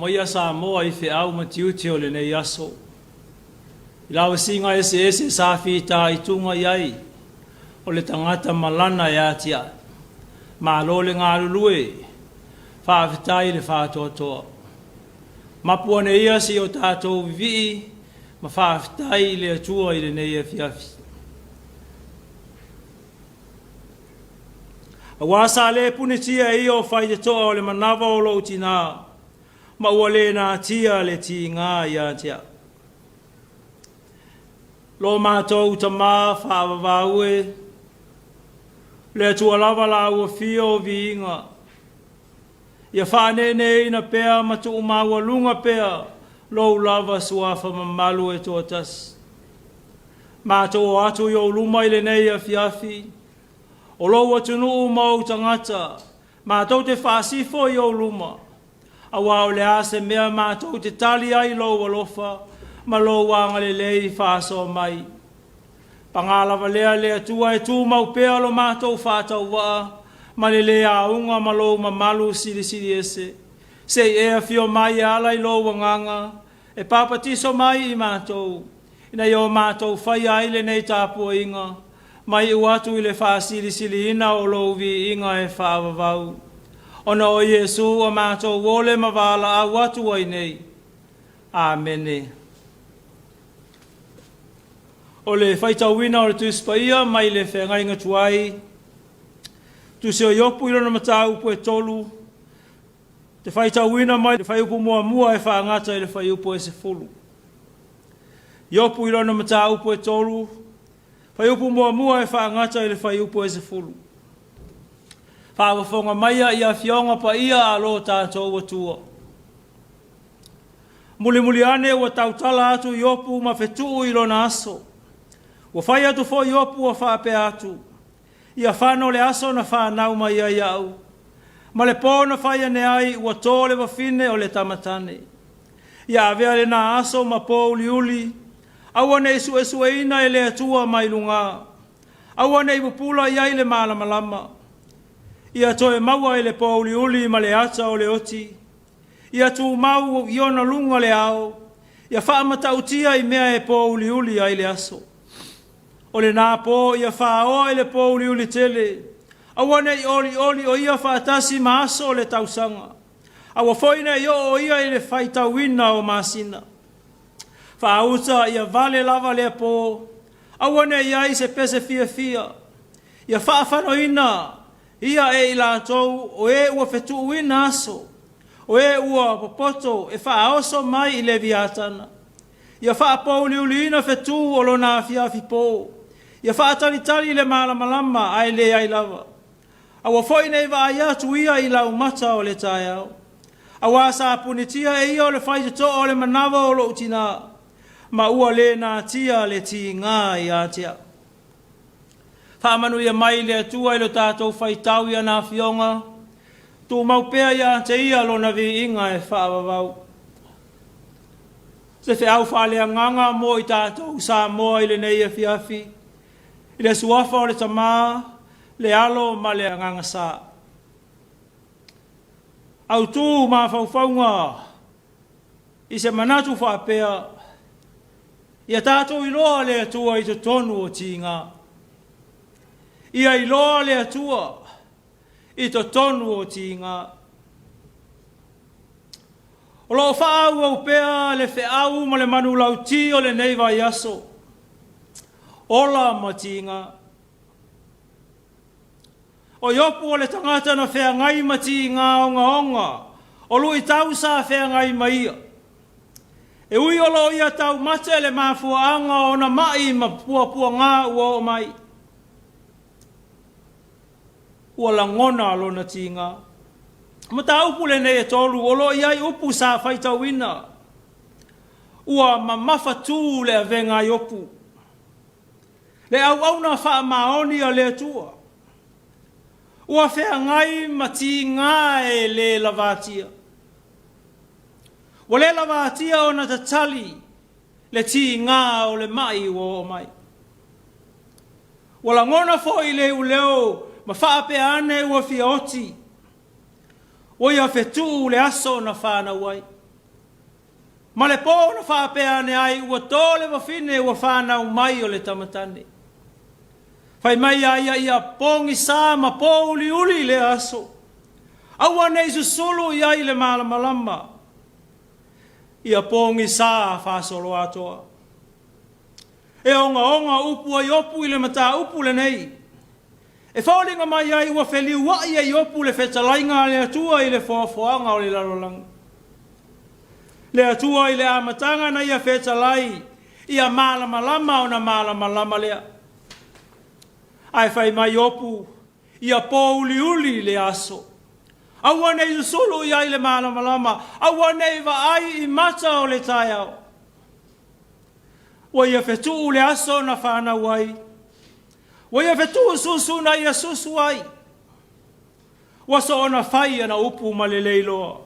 maia Samoa i feau ma tiute o lenei aso. I lavasiga eseese sa fitaituga i ai o le tagata ma lana e atiae. Malo le galulue, faafetai le faatoatoa. Mapu ane ia se i o tatou vivii ma faafetai i le Atua i lenei afiafi. Aua sa le punitia e ia o faitotoa o le manava o lou tinā, ma ua le natia le tiga ia te au. Lo matou Tama faavavau e, le Atua lava la ua fia o viiga, ia faaneeneeina pea ma tuumaualuga pea lou lava suafa mamalu e toatasi. Matou o atu i ou luma i lenei afiafi, o lou atunuu ma ou tagata, matou te faasifo i ou luma, aua o le a se mea matou te tali ai i lou alofa ma lou agalelei faasoa mai. Paga lava lea le Atua e tumau pea lo matou faatauvaa ma le le auga ma lou mamalu silisili ese, se i e afio mai e ala i lou agaga e papatiso mai i matou, ina ia o matou faia ai lenei tapuaiga, ma iu atu i le faasilisiliina o lou viiga e faavavau. Ona o Iesu ua matou ole ma valaau atu ai nei. Amene. O le faitauina o le Tusi Paia mai le Feagaiga Tuai, Tusi o Iopu i lona mataupu e 3, te faitauina mai le fuaiupu muamua e faagata i le fuaiupu e 10. Iopu i lona mataupu e 3, fuaiupu muamua e faagata i le fuaiupu e 10. Faafofoga maia i afioga paia a lo tatou Atua. Mulimuli ane ua tautala atu Iopu ma fetuu i lona aso. Ua fai atu foi Iopu ua faapea atu, Ia fano le aso na fanau mai ai au, ma le po na fai ane ai ua to le wafine o le tamatane. Ia avea lena aso ma po uliuli, aua ne i suesueina e le Atua mai luga, aua ne i pupula i ai le malamalama. Ia toe maua e le po uliuli ma le ata o le oti, ia tumau i ona luga le ao, ia faamatautia i mea e po uliuli ai le aso. O lena po ia faaoa i le po uliuli tele, aua ne i olioli o ia faatasi ma aso o le tausaga, aua foi ne i oo ia i le faitauina o masina. Faauta ia vale lava lea po, aua ne i ai se pese fiafia, ia faafanoina ia e i latou o e ua fetuuina aso, o e ua popoto e faaoso mai i Leviatana. Ia faapouliuliina fetu o lona afiafi po, ia faatalitali i le malamalama ae leai lava. Aua foi ne i vaai atu ia i laumata o le taeao. Aua sa punitia e ia o le faitotoa o le manava o lou tinā, ma ua le natia le tiga ia te au. Faamanuia mai le Atua i lo tatou faitau i ana afioga, tumau pea ia te ia lona viiga e faavavau. Se feau faaleagaga mo i tatou Samoa i lenei afiafi, i le suafa o le Tama, le Alo ma le Agaga Sa. Autu mafaufauga i se manatu faapea, ia tatou iloa le Atua i totonu o tiga. Ia iloa le Atua i totonu o tiga. O lo o faaauau pea le feau ma le manulauti o lenei vaiaso, ola ma tiga. O Iopu o le tagata na feagai ma tiga ogaoga, o luitau sa feagai ma ia. E ui o lo o ia taumate le mafuaaga o ona mai ma puapuaga ua oo mai, ua lagona lona tiga. Mataupu lenei e tolu o lo o i ai upu sa faitauina. Ua mamafatu le avega a Iopu, le auauna faamaoni a le Atua. Ua feagai ma tiga e le lavatia. Ua le lavatia ona tatali le tiga o le mai ua oo mai. Ua lagona foi le iuleo ma faapea ane ua fia oti, ua ia fetuu le aso na fanau ai. Ma le po na faapea ane ai, Ua to le wafine ua whanau mai o le tamatane. Fai mai ia ia ia pogisa ma pōuliuli lea aso. Aua ne i susulu i ai le malamalama. Ia pogisa faasoloatoa. E ogaoga upu a Iopu i le mataupu lenei. E foliga mai ai ua feliuai e Iopu le fetalaiga a le Atua i le foafoaga o le lalolagi. Le Atua i le amataga na ia fetalai ia malamalama ona malamalama lea. Ae fai mai Iopu, ia pōuliuli le aso. Aua ne i susulu i ai le malamalama, aua ne i vaai i mata o le taeao. Ua ia fetuu le aso na fanau ai. Ua ia fetuu susu na ia susu ai. Ua soona fai ana upu ma le le iloa.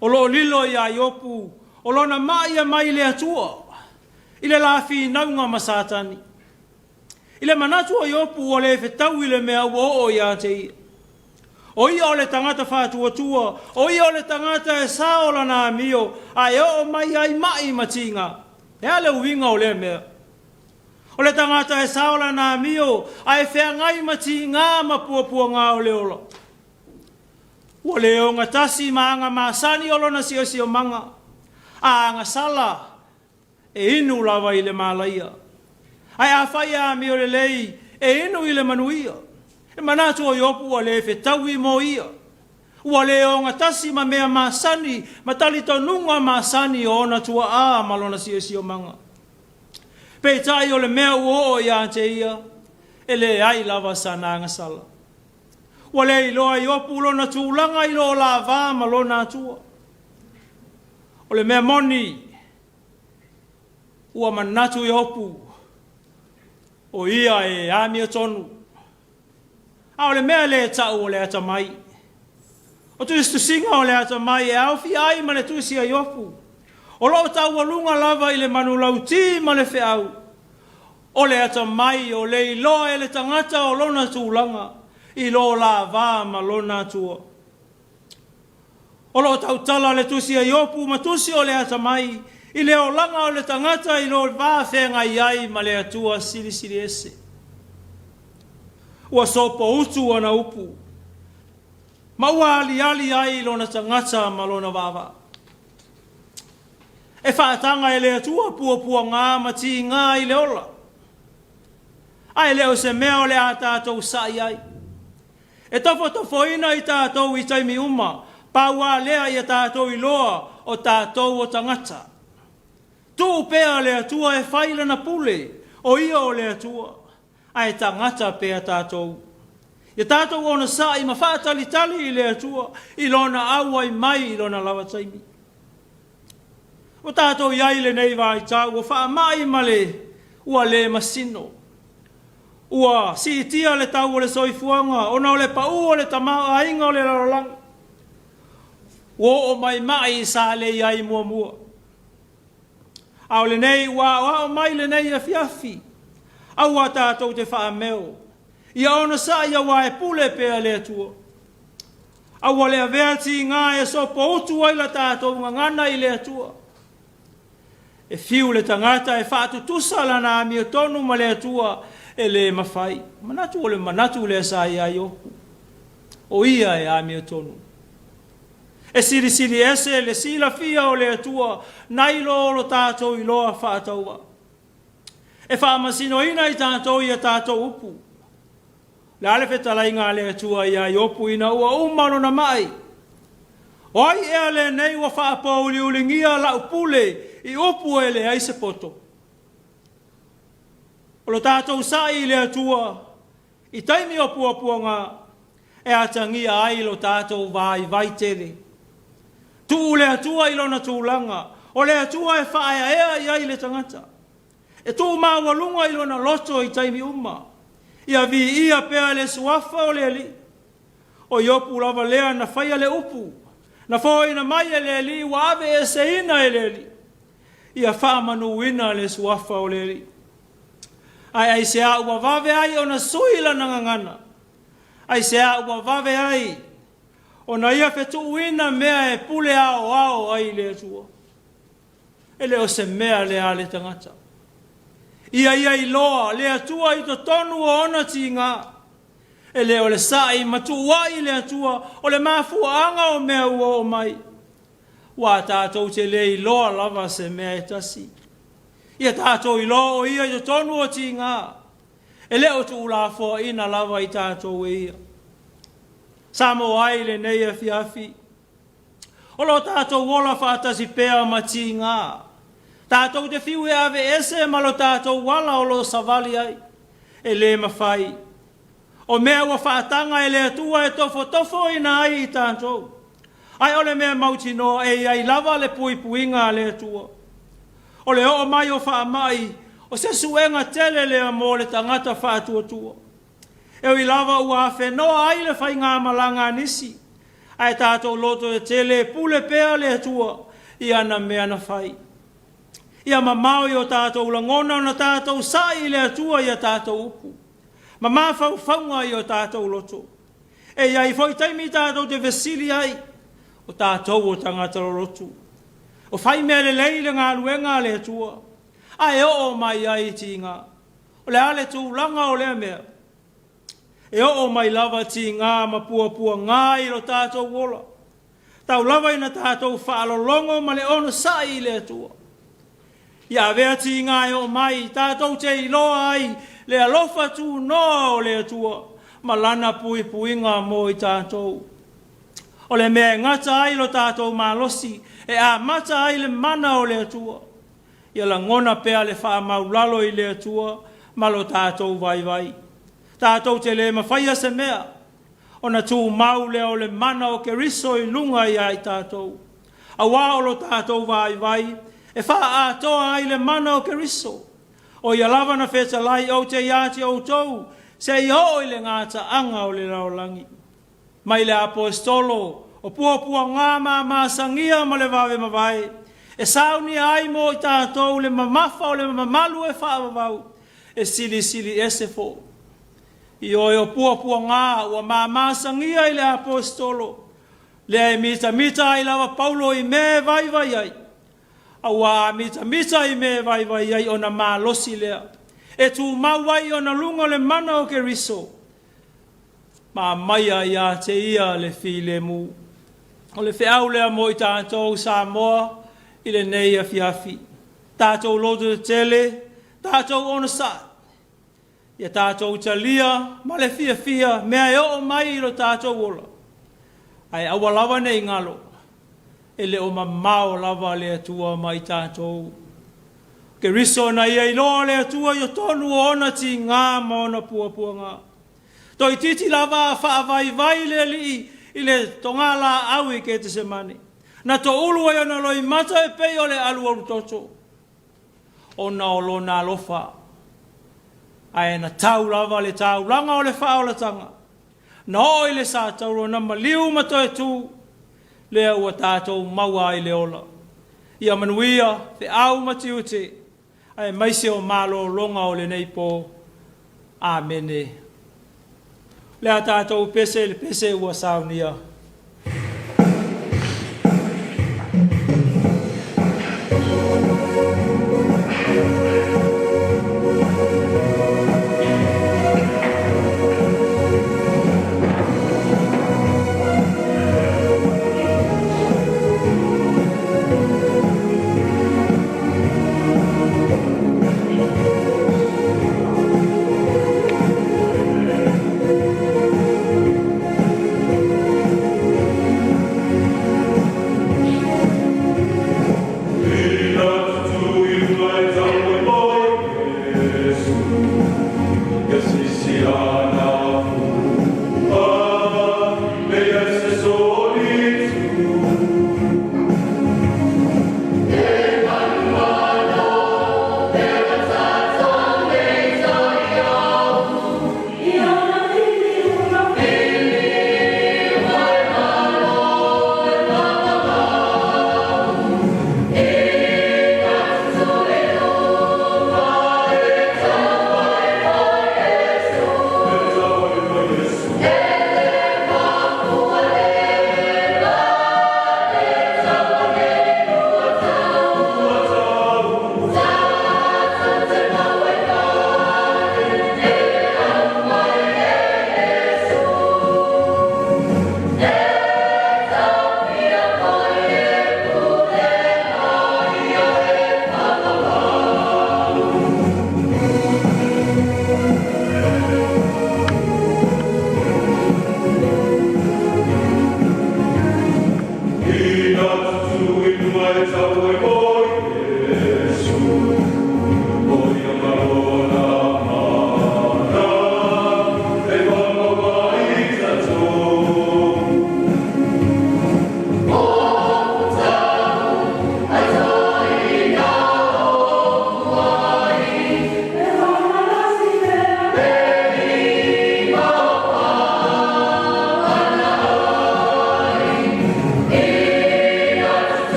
O lo o lilo iā Iopu, o lona ma'i e mai le Atua, i le la finauga ma Satani. I le manatu o Iopu ua le fetaui le mea ua oo ia te ia. O ia o le tagata faatuatua, o ia o le tagata e sao lana amio, a e oo mai ai ma'i ma tiga. E a le uiga o lea mea? O le tagata e sao lana amio, a e feagai ma tiga ma puapuaga o le ola. Ua le ogatasi ma aga masani o lona siosiomaga, a agasala, e inu lava i le malaia. Ae afai e amio lelei, e inu i le manuia. E manatu o Iopu ua le fetaui mo ia. Ua le ogatasi ma mea masani ma talitonuga masani o ona tuaa ma lona siosiomaga. Peitai o le mea ua oo ia te ia, e leai lava sana agasala. Ua le iloa e Iopu lona tulaga i lo la va ma lona Atua. O le mea moni, ua manatu Iopu, o ia e amiotonu. A o le mea lea e tau o le atamai. O tusitusiga o le atamai e aofia ai ma le tusi a Iopu, o lo o taualuga lava i le manulauti ma le feau, o le atamai o le iloa e le tagata o lona tulaga i lo la va ma lona Atua. O lo o tautala le tusi a Iopu ma tusi o le atamai i le olaga o le tagata i lo va feagai ai ma le Atua Silisili Ese. Ua sopoutu ana upu, ma ua aliali ai lona tagata ma lona vaavaa. E faataga e le Atua puapuaga ma tiga i le ola, a e le o se mea o le a tatou sa'i ai. E tofotofoina i tatou i taimi uma, pau a lea ia tatou iloa o tatou o tagata. Tuu pea le Atua e fai lana pule, o ia o le Atua, ae tagata pea tatou. Ia tatou onosai ma faatalitali i le Atua i lona auai mai i lona lava taimi. Ua tatou i ai i lenei vaitau ua faamai ma le ua le masino. Ua siitia le tau o le soifuaga ona o le pau o le tamaoaiga o le lalolagi. Ua oo mai ma'i sa le i ai muamua. A o lenei ua aoao mai lenei afiafi, aua tatou te faameo, ia onosai aua e pule pea le Atua. Aua le avea tiga e sopoutu ai la tatou gagana i le Atua. E fiu le tagata e faatutusa lana amiotonu ma le Atua, e le mafai. Manatu o le manatu lea sa iā Iopu, o ia e amiotonu. E silisili ese le silafia o le Atua nai lo o lo tatou iloa faatauvaa. E faamasinoina i tatou i a tatou upu. O le a le fetalaiga a le Atua iā Iopu ina ua uma lona ma'i? O ai ea lenei ua faapouliuligia lau pule i upu e leai se poto? O lo tatou sa'i i le Atua i taimi o puapuaga e atagia ai lo tatou vaivai tele. Tuu le Atua i lona tulaga, o le Atua e faaeaea i ai le tagata. E tuumaualuga i lona loto i taimi uma. Ia viia pea le suafa o le Alii. O Iopu lava lea na faia le upu, na foaina mai e le Alii ua aveeseina e le Alii. Ia faamanuina le suafa o le Alii. Ae aisea ua vave ai ona sui lana gagana? Aisea ua vave ai ona ia fetuuina mea e pule aoao ai le Atua? E le o se mea lea a le tagata. Ia ia iloa le Atua i totonu o ona tiga. E le o le sa'i ma tuua'i le Atua o le mafuaaga o mea ua oo mai. Ua tatou te le iloa lava se mea e tasi. Ia tatou iloa o ia i totonu o tiga. E le o tuulafoaina lava i tatou e ia. Samoa ai i lenei afiafi. O lo tatou ola faatasi pea ma tiga. Tatou te fiu e aveese ma lo tatou ala o lo o savali ai. E le mafai. O mea ua faataga e le Atua e tofotofoina ai i tatou. Ae o le mea mautinoa e i ai lava le puipuiga a le Atua. O le oo mai o faamai, o se suega tele lea mo le tagata faatuatua. E ui lava ua afenoa ai le faigamalaga a nisi, ae tatou loto tetele e pule pea le Atua i ana mea na fai. Ia mamao i o tatou lagona ona tatou sa'i i le Atua i a tatou upu, ma mafaufauga i o tatou loto. E i ai foi taimi tatou te fesili ai, o tatou o tagata lolotu. O fai mea lelei le galuega a le Atua, ae oo mai ai i tiga. O le a le tulaga o lea mea? E oo mai lava tiga ma puapuaga i lo tatou ola. Tau lava ina tatou faalologo ma le onosai i le Atua. Ia avea tiga e oo mai, tatou te iloa ai le alofa tunoa o le Atua ma lana puipuiga mo i tatou. O le mea e gata ai lo tatou malosi, e amata ai le mana o le Atua. Ia lagona pea le faamaulalo i le Atua ma lo tatou vaivai. Tatou te le mafaia se mea, ona tumau lea o le mana o Keriso i luga iā i tatou. Auā o lo tatou vaivai e faaatoa ai le mana o Keriso. O ia lava na fetalai ou te iā te outou seia oo i le gataaga o le lalolagi. Mai le Aposetolo o puapuagā ma masagia ma le vave mavae, e saunia ai mo i tatou le mamafa o le mamalu e faavavau, e silisili ese fo. Ioe o puapuagā ua mamasagia i le Aposetolo, lea e mitamita ai lava Paulo i mea e vaivai ai, auā a mitamita i mea e vaivai ai ona malosi lea, e tumau ai i ona luga le mana o Keriso, ma aumaia iā te ia le filemu. O le feau lea mo i tatou Samoa i lenei afiafi. Tatou loto tetele, tatou onosai, ia tatou talia ma le fiafia mea e oo mai i lo tatou ola. Ae aua lava ne i galo, e le o mamao lava le Atua ma i tatou. Keriso na ia iloa le Atua i totonu o ona tiga ma ona puapuaga. Toeitiiti lava a faavaivai le Alii i le togalaau i Ketesemane. Na toulu ai ona loimata e pei o le alualu toto, ona o lona alofa. Ae na tau lava le taulaga o le faaolataga. Na oo i le satauro na maliu ma toe tu, lea ua tatou maua ai le ola. Ia manuia, feau ma tiute, aemaise o malologa o lenei po. Amene. O le a tatou pese i le pese ua saunia.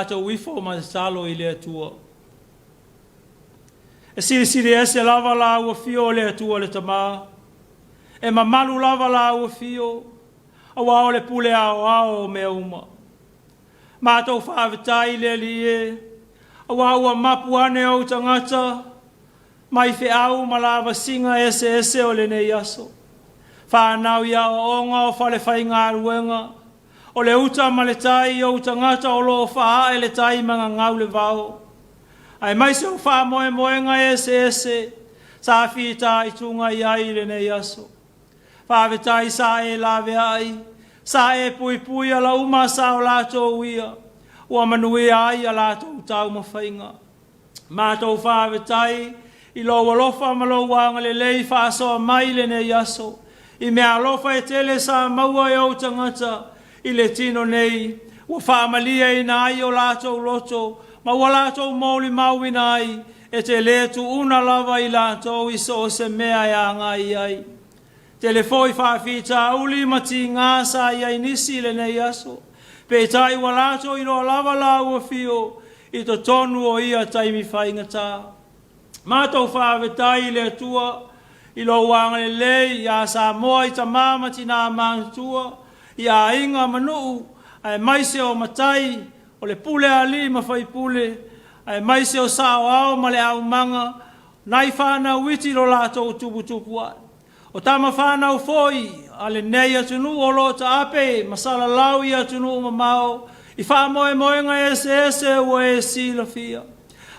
Tatou ifo ma tatalo i le Atua. E silisili ese lava lau afio o le Atua le Tama. E mamalu lava lau afio, auā o le pule aoao o mea uma. Matou faafetai i le Alii e, auā ua mapu ane ou tagata mai feau ma lavasiga eseese o lenei aso. Fanau i aoaoga o falefaigaluega, o le uta ma le tai i ou tagata o lo o faaae le tai ma gagau le vao. Aemaise o faamoemoega eseese sa fitaituga i ai i lenei aso. Faafetai sa e laveai, sa e puipui ala uma sa o latou ia, ua manuia ai a latou taumafaiga. Matou faafetai i lou alofa ma lou agalelei faasoa mai i lenei aso, i meaalofa e tele sa maua e ou tagata i le tino nei, ua faamalieina ai o latou loto ma ua latou molimauina ai e te le tuuna lava i latou i so o se mea e agai i ai. Tele foi faafitauli ma tiga sa i ai nisi i lenei aso, peitai ua latou iloa lava lau afio i totonu o ia taimi faigata. Matou faafetai i le Atua i lou agalelei ia Samoa i tama ma tinā matutua, i aiga ma nuu, aemaise o matai, o le pule a alii ma faipule, aemaise o saoao ma le aumaga, nai fanau iti lo latou tuputupuae. O tama fanau foi a lenei atunuu o lo o taape ma salalau i atunuu mamao i faamoemoega eseese ua e silafia.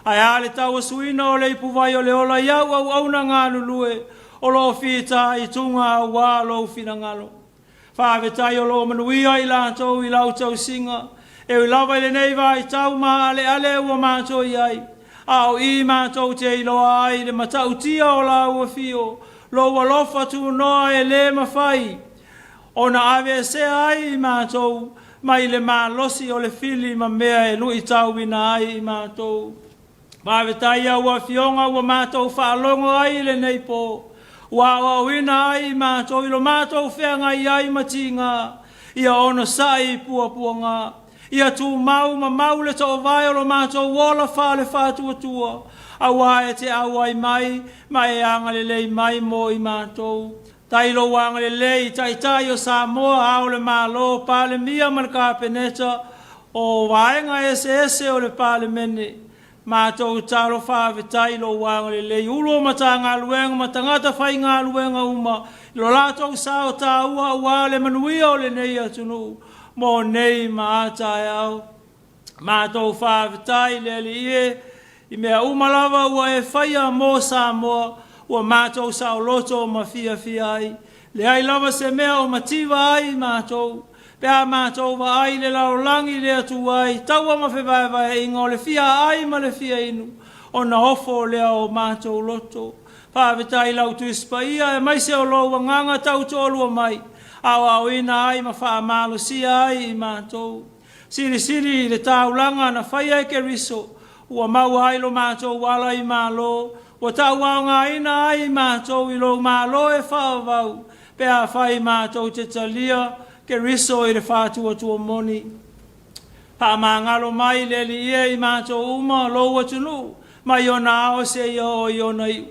Ae a le tauasuina o le ipuvai o le ola i au auauna galulue o lo o fitaituga aua lou finagalo. Faafetai o lo o manuia i latou i lau tausiga, e ui lava i lenei vaitau maaleale ua matou i ai, a o i matou te iloa ai le matautia o lau afio, lou alofa tunoa e le mafai ona aveesea ai i matou mai le malosi o le fili ma mea e luitauina ai i matou. Faafetai i au Afioga ua matou faalogo ai i lenei po, ua aoaoina ai i matou i lo matou feagai ai ma tiga, ia onosai i puapuaga, ia tumau ma mau le toovae o lo matou ola faale-faatuatua, auā e te auai mai ma e agalelei mai mo i matou. Tai lou agalelei i Taitai o Samoa, Ao o le Malo, Palemia ma le Kapeneta, o vaega eseese o le Palemene, matou talo faafetai i lou agalelei, Ulu o Matagaluega ma tagata faigaluega uma i lo latou sao taua aua le manuia o lenei atunuu mo nei ma a taeao. Matou faafetai i le Alii e, i mea uma lava ua e faia mo Samoa, ua matou saoloto ma fiafia ai. Leai lava se mea o mativa ai matou, pe a matou vaai i le lalolagi le Atua i taua ma fevaevaeaiga o le fia aai ma le fia inu, ona ofo lea o matou loto. Faafetai i lau Tusi Paia aemaise o lou Agaga tautoalua mai, aoaoina ai ma faamalosia ai i matou. Silisili i le taulaga na faia e Keriso, ua maua ai lo matou ala i Malo, ua tauaogaina ai i matou i lou Malo e faavavau, pe afai matou te talia Keriso i le faatuatua moni. Faamagalo mai le Alii e i matou uma, lou atunuu, mai ona ao seia oo i ona iu.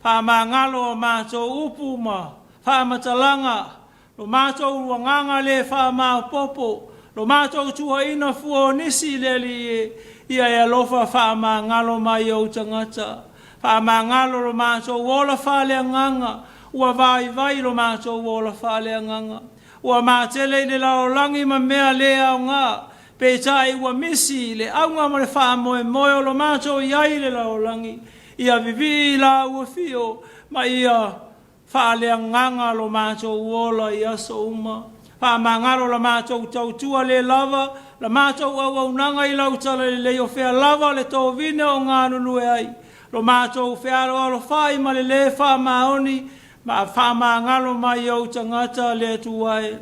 Faamagalo a matou upu ma faamatalaga, Lo matou agaga le faamaopoopo, lo matou tuuaina fua o nisi i le Alii e, ia e alofa faamagalo mai ou tagata. Faamagalo lo matou ola faaleagaga, ua vaivai lo matou ola faaleagaga. Ua matele i le lalolagi ma mea le aoga, peitai ua misi le auga ma le faamoemoe o lo matou i ai i le lalolagi. Ia vivii i lau afio ma ia Faaleagaga lo matou ola i aso uma. Faamagalo la matou tautua le lava, la matou auaunaga i lau talalelei o fea lava le tovine o galulue ai, lo matou fealoalofai ma le le faamaoni, ma faamagalo mai ou tagata le Atua e.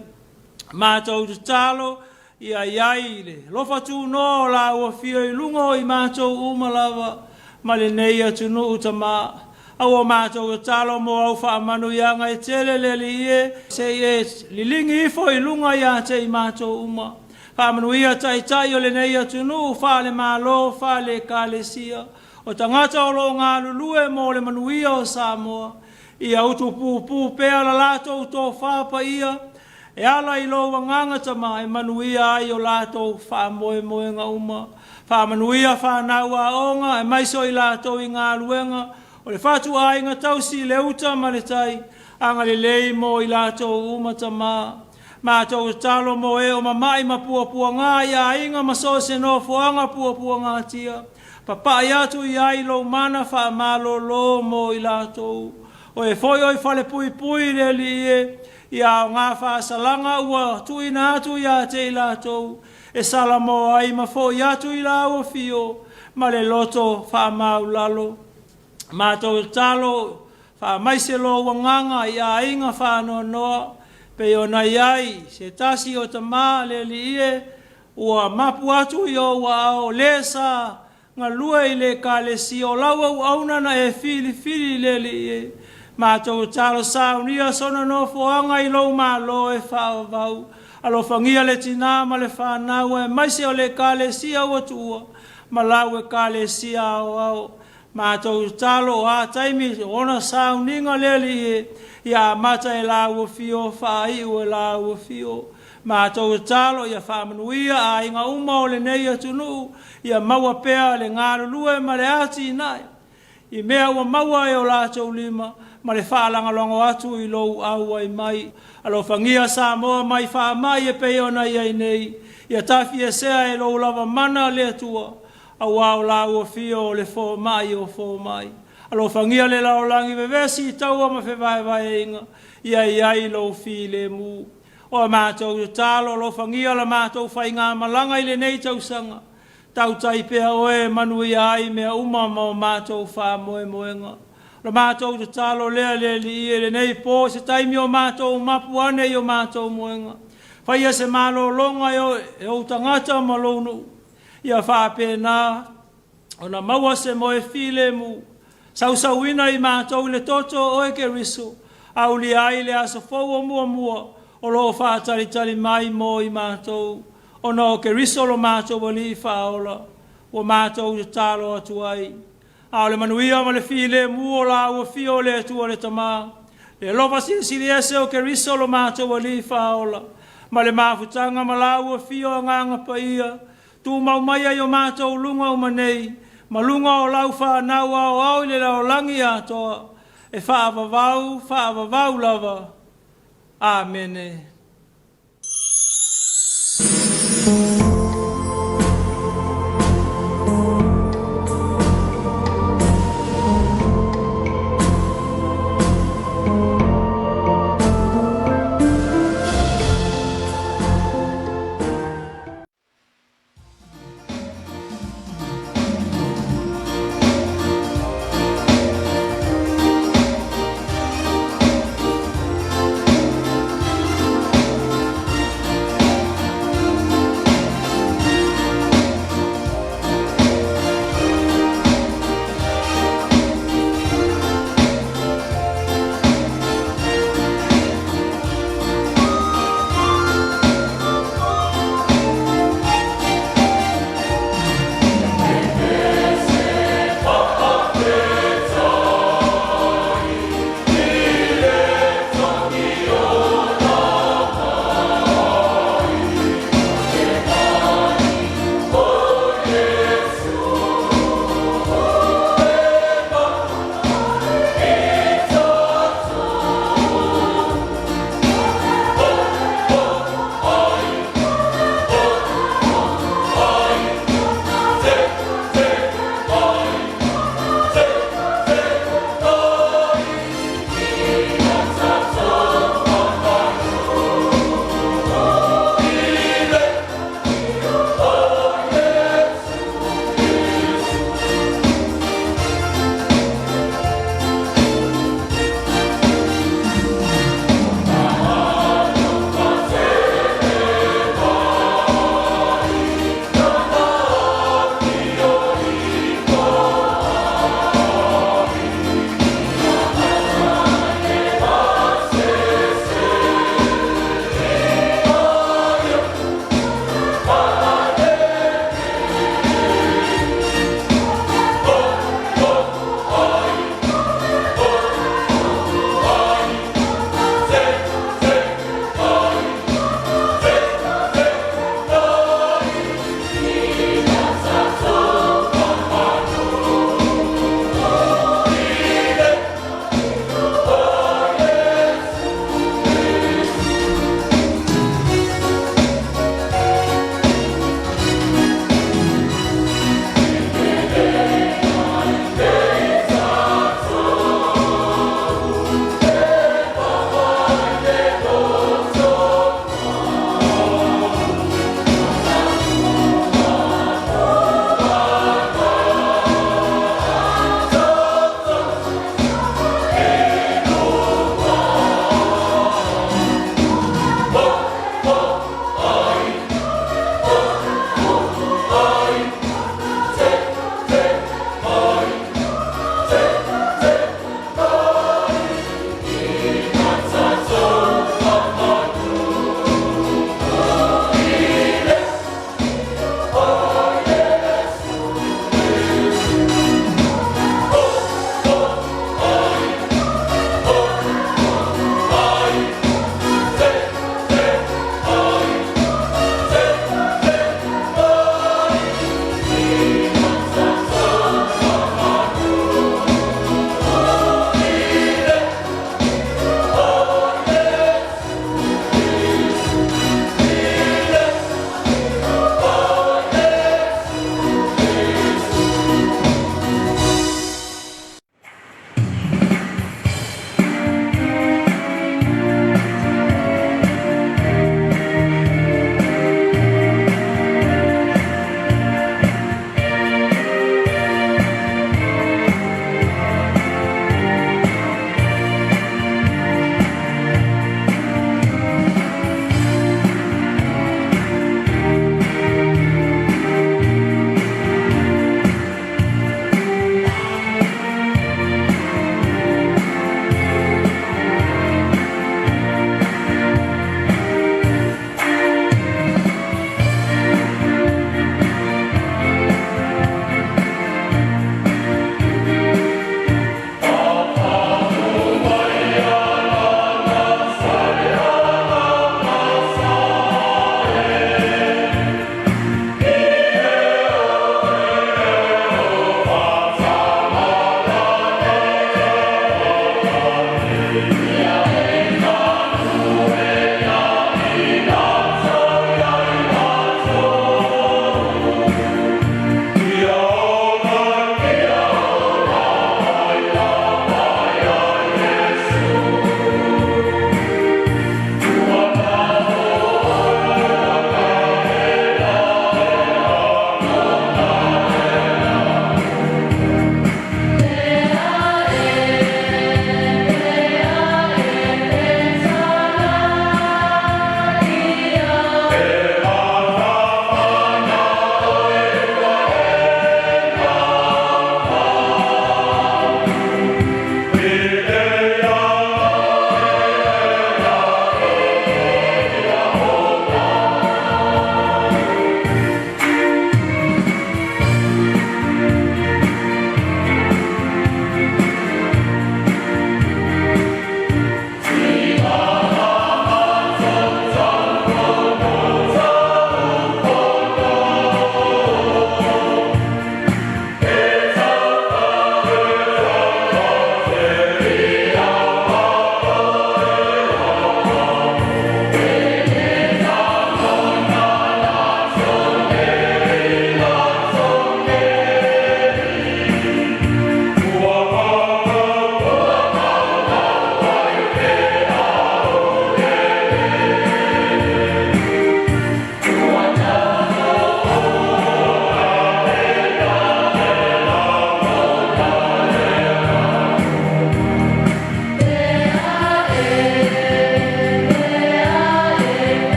Matou tatalo, Ia i ai le alofa tunoa o lau afio i luga o i matou uma lava ma lenei atunuu Tama. Aua matou tatalo mo au faamanuiaga e tele le Alii e, se i e liligi ifo i luga ia te i matou uma. Faamanuia taitai o lenei atunuu faale-Malo, faale-Ekalesia, o tagata o lo o galulue mo le manuia o Samoa, ia utupupu pea la latou tofa paia e ala i lou Agaga Tama e manuia ai o latou faamoemoega uma. Faamanuia fanau aoga aemaise o i latou i galuega o le fatuaiga tausi i le uta ma le tai, agalelei mo i latou uma Tama. Matou tatalo mo e o mama'i ma puapuagā i aiga ma so o se nofoaga puapuagatia, papa'i atu i ai lou mana faamalōlō mo i latou. O e foi o i falepuipui le Alii e, ia aoga faasalaga ua tuuina atu ia te i latou, e salamoa ai ma fo'i atu i lau afio ma le loto faamaulalo. Matou tatalo, faamaise lou agaga i aiga faanoanoa, pei ona i ai se tasi o tama le Alii e, ua mapu atu i ou aao, o le sa galue i le Ekalesia, o lau auauna na e filifili le Alii e. Matou tatalo, saunia sona nofoaga i lou Malo e faavavau. Alofagia le tinā ma le fanau aemaise o le Ekalesia ua tuua ma lau Ekalesia Aoao. Matou tatalo, o a taimi o ona sauniga le Alii e, ia amata e lau afio, faaiu e lau afio. Matou tatalo ia faamanuia aiga uma o lenei atunuu, ia maua pea le galulue ma le atinae i mea ua maua e o latou lima ma le faalagolago atu i lou auai mai. Alofagia Samoa mai faamai e pei ona i ai nei, ia tafiesea e lou lava mana le Atua, aua o lau afio o le fomai o fomai. Alofagia le lalolagi vevesi i taua ma fevaevaeaiga, ia i ai lou filemu. O a matou tatalo, alofagia la matou faigamalaga i lenei tausaga, tautai pea oe e manuia ai mea uma ma o matou faamoemoega. O la matou tatalo lea le Alii e i lenei po i se taimi o matou mapu ane i o matou moega, faia se malologa e ou tagata ma lou nuu, ia faapena ona maua se moe filemu, sausauina i matou i le toto o oe Keriso, aulia ai le aso fou o muamua o lo o faatalitali mai mo i matou, ona o Keriso lo matou Alii Faaola, ua matou tatalo atu ai. A o le manuia ma le filemu o lau afio o le Atua le Tama, le alofa silisili ese o Keriso lo matou Alii Faaola, ma le mafutaga ma lau afio Agaga Paia, tumau mai ai o matou luga uma nei, ma luga o lau fanau aoao i le lalolagi atoa, e faavavau, faavavau lava. Amene.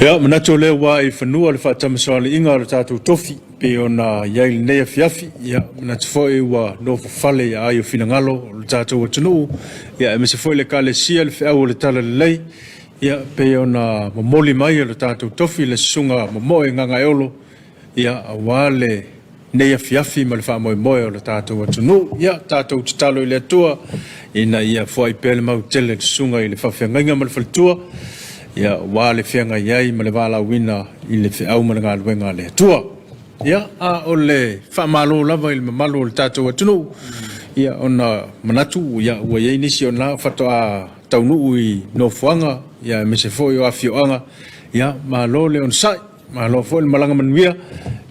Ia, manatu o lea ua ae i fanua le faatamasoaliiga o le tatou tofi pei ona i ai lenei afiafi. Ia, manatu foi ua nofo fale i aai o finagalo o le tatou atunuu, ia aemaise foi le Ekalesia le feau o le Talalelei, ia pei ona momoli mai e le tatou tofi le Susuga Momoe Gagaeolo, Ia, aua lenei afiafi ma le faamoemoe o le tatou atunuu. Ia, tatou tatalo i le Atua ina ia foai pea le mau tele i le susuga i le faafeagaiga ma le faletua, ia, aua le feagai ai ma le valaauina i le feau ma le galuega a le Atua. Ia, a o le faamalo lava i le mamalu o le tatou atunuu, ia, ona manatu, ia, ua i ai nisi o na faatoa taunuu i nofoaga, ia, aemaise foi o afioaga, ia, malo le onosai. Malo foi le malaga manuia,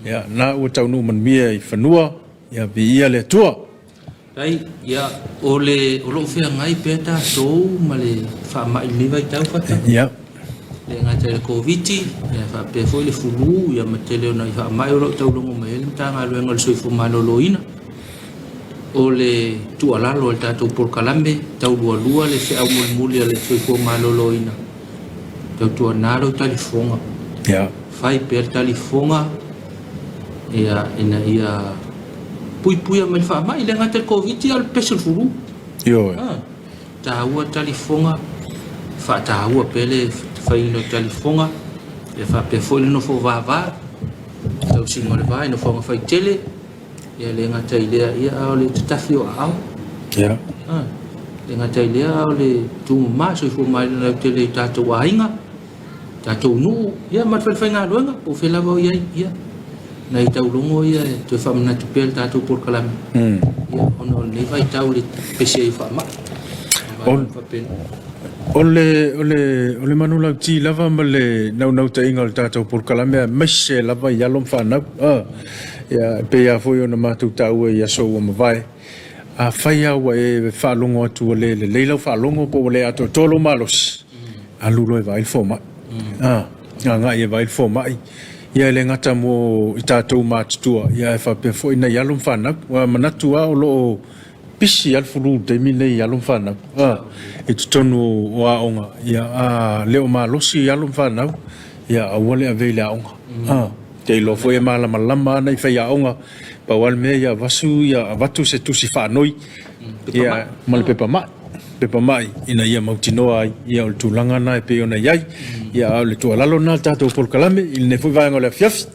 ia na ua taunuu manuia i fanua, ia viia le Atua. Faafetai, ia o le o lo o feagai pea tatou ma le faamai i lenei vaitau Fata. Ia. Le gata i le Koviti, ia faapea foi le fulu, ia ma tele o nai faamai o lo o taulogo mai ai le Matagaluega o le Soifua Maloloina. O le tuualalo a le tatou polokalame, taulualua le feau mulimuli a le Soifua Maloloina. Tautuana lou talifofoga. Ia. Fai pea le talifofoga ia ina ia puipuia mai le faamai, le gata i le Koviti a o le pese o le fulu. Ioe. Ha. Taua le talifofoga, faataua pea le faiina o le talifofoga, ia faapea foi le nofo vava, tausiga o le va i nofoaga faitele. Ia le gata i lea, ia a o le tatafi o aao. Ia. A, le gata i lea, a o le tumama, soifua maloloina lautele i tatou aiga, tatou nuu, ia ma le falefaigaluega, po o fea lava o i ai, ia. Nai taulogo ia e toe faamanatu pea le tatou polokalame, ia, ona o lenei vaitau i le pese ai o faamai. Faapena. O le, o le, o le manulauti lava ma le naunautaiga o le tatou polokalame, aemaise lava i alo ma fanau. A. Ia, e pei lava foi ona matou taua i aso ua mavae, afai lava ua e faalogo atu ua le lelei lau faalogo po ua le atoatoa lou malosi, alu loa e vaai le fomai. A, agai e vaai le fomai. Ia e le gata mo i tatou matutua, ia ae faapea foi nai alo ma fanau. Ua manatu lava o lo o pisi lava le fulu i le taimi lenei i alo ma fanau, a, i totonu o aoga. Ia, a le o malosi alo ma fanau, ia aua le ave i le aoga. A. Te iloa foi e malamalama ana i faiaoga, pau lava le mea ia avasu ia avatu se tusi faanoi ia ma le pepa mai, pepa mai ina ia mautinoa ai ia o le tulaga lena e pei ona i ai. Ia a o le tuualalo lena a le tatou polokalame i lenei foi vaega o le afiafi.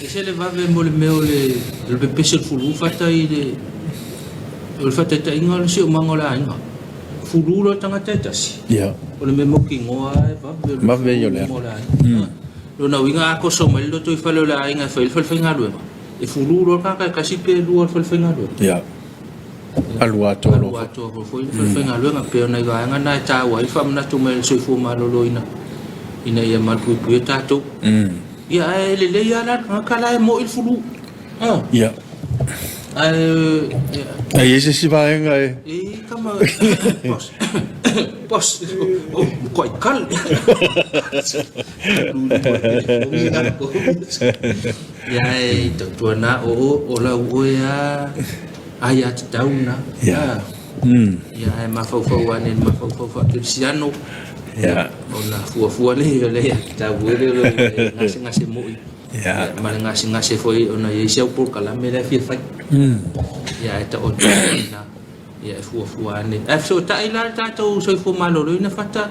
Ese le vave mo le mea o le o le pepese o le fulu fata i le o le faataitaiga o le siomaga o le aiga. Fulu loa le tagata e tasi. Ia. O le mea mautinoa lava e vave o le Vave ia o le fulu mo le aiga. Lona uiga a toso mai le lotoifale o le aiga e fai ai le falefaigaluega, e fulu loa le tagata e tasi pe lua o le falefaigaluega. Ia. Alu atoa loa. Alu atoa foi le falefaigaluega. Pei o nai vaega na e taua ai le faamanatu mai o le soifua maloloina ina ia malupuipuia tatou. Ia ae lelei lava la le tagata la e moi le fulu. Ia. Ae Ae i ai se isi vaega e. E kama boss. Boss. Oh, matuai kale. Ia e tautuana o o lau oe a aiatatau na. Ia. Ia ae mafaufau ane i le mafaufau faakerisiano. Ia. Ona fuafua lea o le aiatatau foi lea o le gasegase moi. Ia. Ma le gasegase foi ona e i ai si au polokalame la e fia fai. Ia ae taoto ai i ina, ia e fuafua ane. Ae fesootai la le tatou soifua maloloina Fata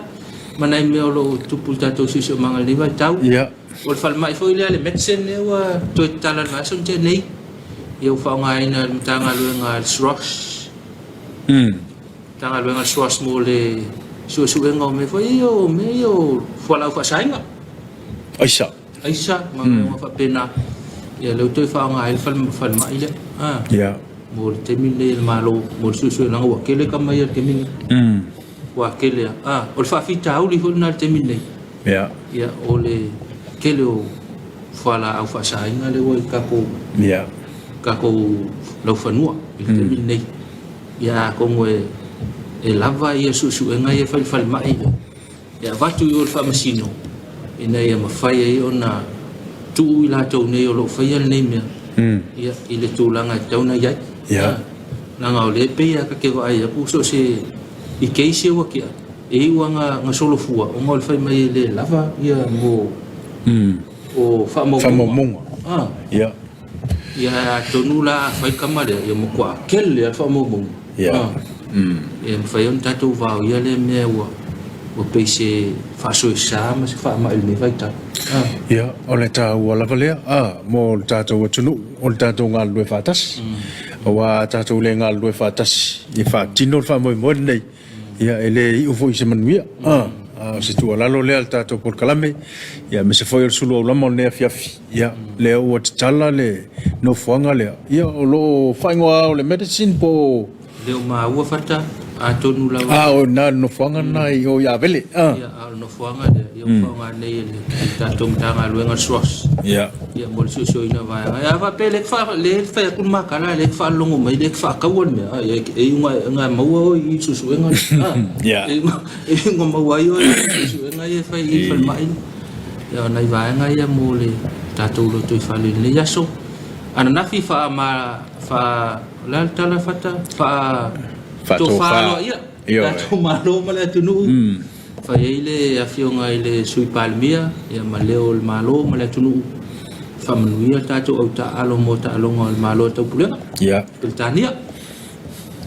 ma nai mea o lo o tupu i le tatou siosiomaga i lenei vaitau. Ia. O le falemai foi lea a le Medicine lea ua toe tatala i le vaiaso na tea nei, ia ua faaaogaina e le Matagaluega a le SROS. Matagaluega a le SROS mo le suesuega o mea foi ia o mea ia o fualaau faasaina. Aisa. Aisa ma mea faapena. Ia lea ua toe faaaoga ai le falemai lea. Ia. Mo le taimi lenei e le Malo mo le suesuega ua tele tama ia i le taimi lenei. Ua tele lava. O le faafitauli foi lena i le taimi lenei. Ia. Ia o le tele o fualaau faasaina lea ua i tatou. Ia. Tatou laufanua i le taimi lenei. Ia atonu e lava ia suesuega ia e fai i le falemai lea. E avatu i o i le Faamasino ina ia mafai ai ona tuu i latou nei o lo o faia lenei mea ia, i le tulaga e tatau ona i ai. Ia. Leaga o lea e pei lava ta te vaai atu so o se i case ia ua tea, e iu lava na solofua ona o le fai mai e le lava ia mo O faamaumauga. Faamaumauga. Ia. Ia atonu la a fai le tama lea, ia matua kele lava le faamaumauga. Ia. Ia mafai ona tatou vaoia lea mea ua ua pei se faasoesa ma se faamai i lenei vaitau. Ia, o le taua lava lea, a, mo le tatou atunuu, o le tatou galulue faatasi. Aua a tatou le galulue faatasi e faatino le faamoemoe lenei, Ia, e le iu foi i se manuia. A o se tuualalo lea a le tatou polokalame, ia, aemaise foi o le sulu aulama o lenei afiafi, ia, lea ua tatala le nofoaga lea, ia, o lo o faaigoa o le medicine po o... Le o maua fata, atonu lava. A o i ina le nofoaga lena i o i Avele. A. Ia, a o le nofoaga lea, ia ua faaaoga nei e le tatou Matagaluega o le SROS. Ia. Ia, mo le suesueina o vaega. Ia, a faapea lea e te lea e fai atu le matala, lea e te faalologo mai, lea e te faataua le mea, a, ia, e iuga, e maua oe i suesuega lea. A, Ia. e iuga, e iuga maua ai oe i suesuega ia e fai i falemai. Ia, o nai vaega ia mo le tatou lotoifale i lenei aso. Ananafi faa ma, faa, o le a le tala Fata? Faa, Faatofa. tofa aloaia. Ioe. Tatou Malo ma le atunuu. Fai ai le Afioga i le Sui Palemia ma leo o le Malo ma le atunuu e faamanuia le tatou au taaalo mo taaloga o le Malo o Taupulega, Peretania.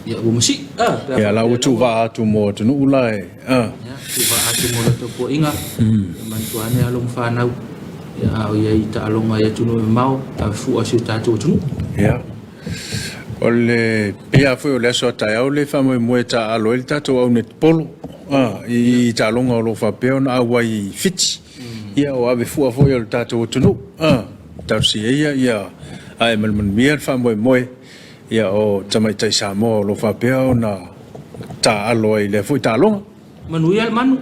Ia ua masii. A, pe a Ia, la ua tuuvaa atu mo atunuu la e. A. Ia, tuuvaa atu mo la tapuaiga. Ia manatua ane alo ma fanau. Ia, a o i ai i taaloga i atunuu e mamao, ave fua si o tatou atunuu. Ia. O le pei lava foi o le aso a taeao le faamoemoe e taaalo ai le tatou au netipolo i taaloga o lo o faapea ona auai i Fiti. Ia o ave fua foi o le tatou atunuu. Talosia ia ia ae ma le manuia le faamoemoe ia o tamaitai Samoa o lo o faapea ona taaalo ai i lea foi taaloga. Manuia le manu.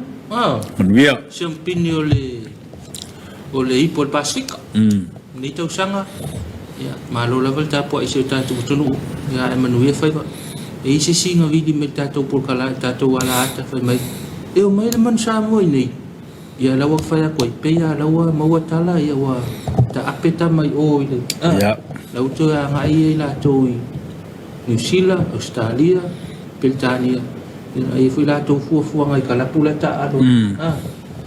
Manuia. Siamupini o le o le ipu o le Pasefika. Lenei tausaga, ia, malo lava le tapuai i si o tatou atunuu, ia ae manuia faiva. E i ai se isi na vili mai i le tatou polokala, le tatou alaata fai mai, e omai le manu Samoa i inei. Ia la ua fai atu ai, pei lava la ua maua tala, ia ua taape tama i o i le, yeah. La ua toe agai ai latou i Niu Sila, Ausetalia, Peretania, ia e i ai foi latou fuafuaga i kalapu la e taaalo.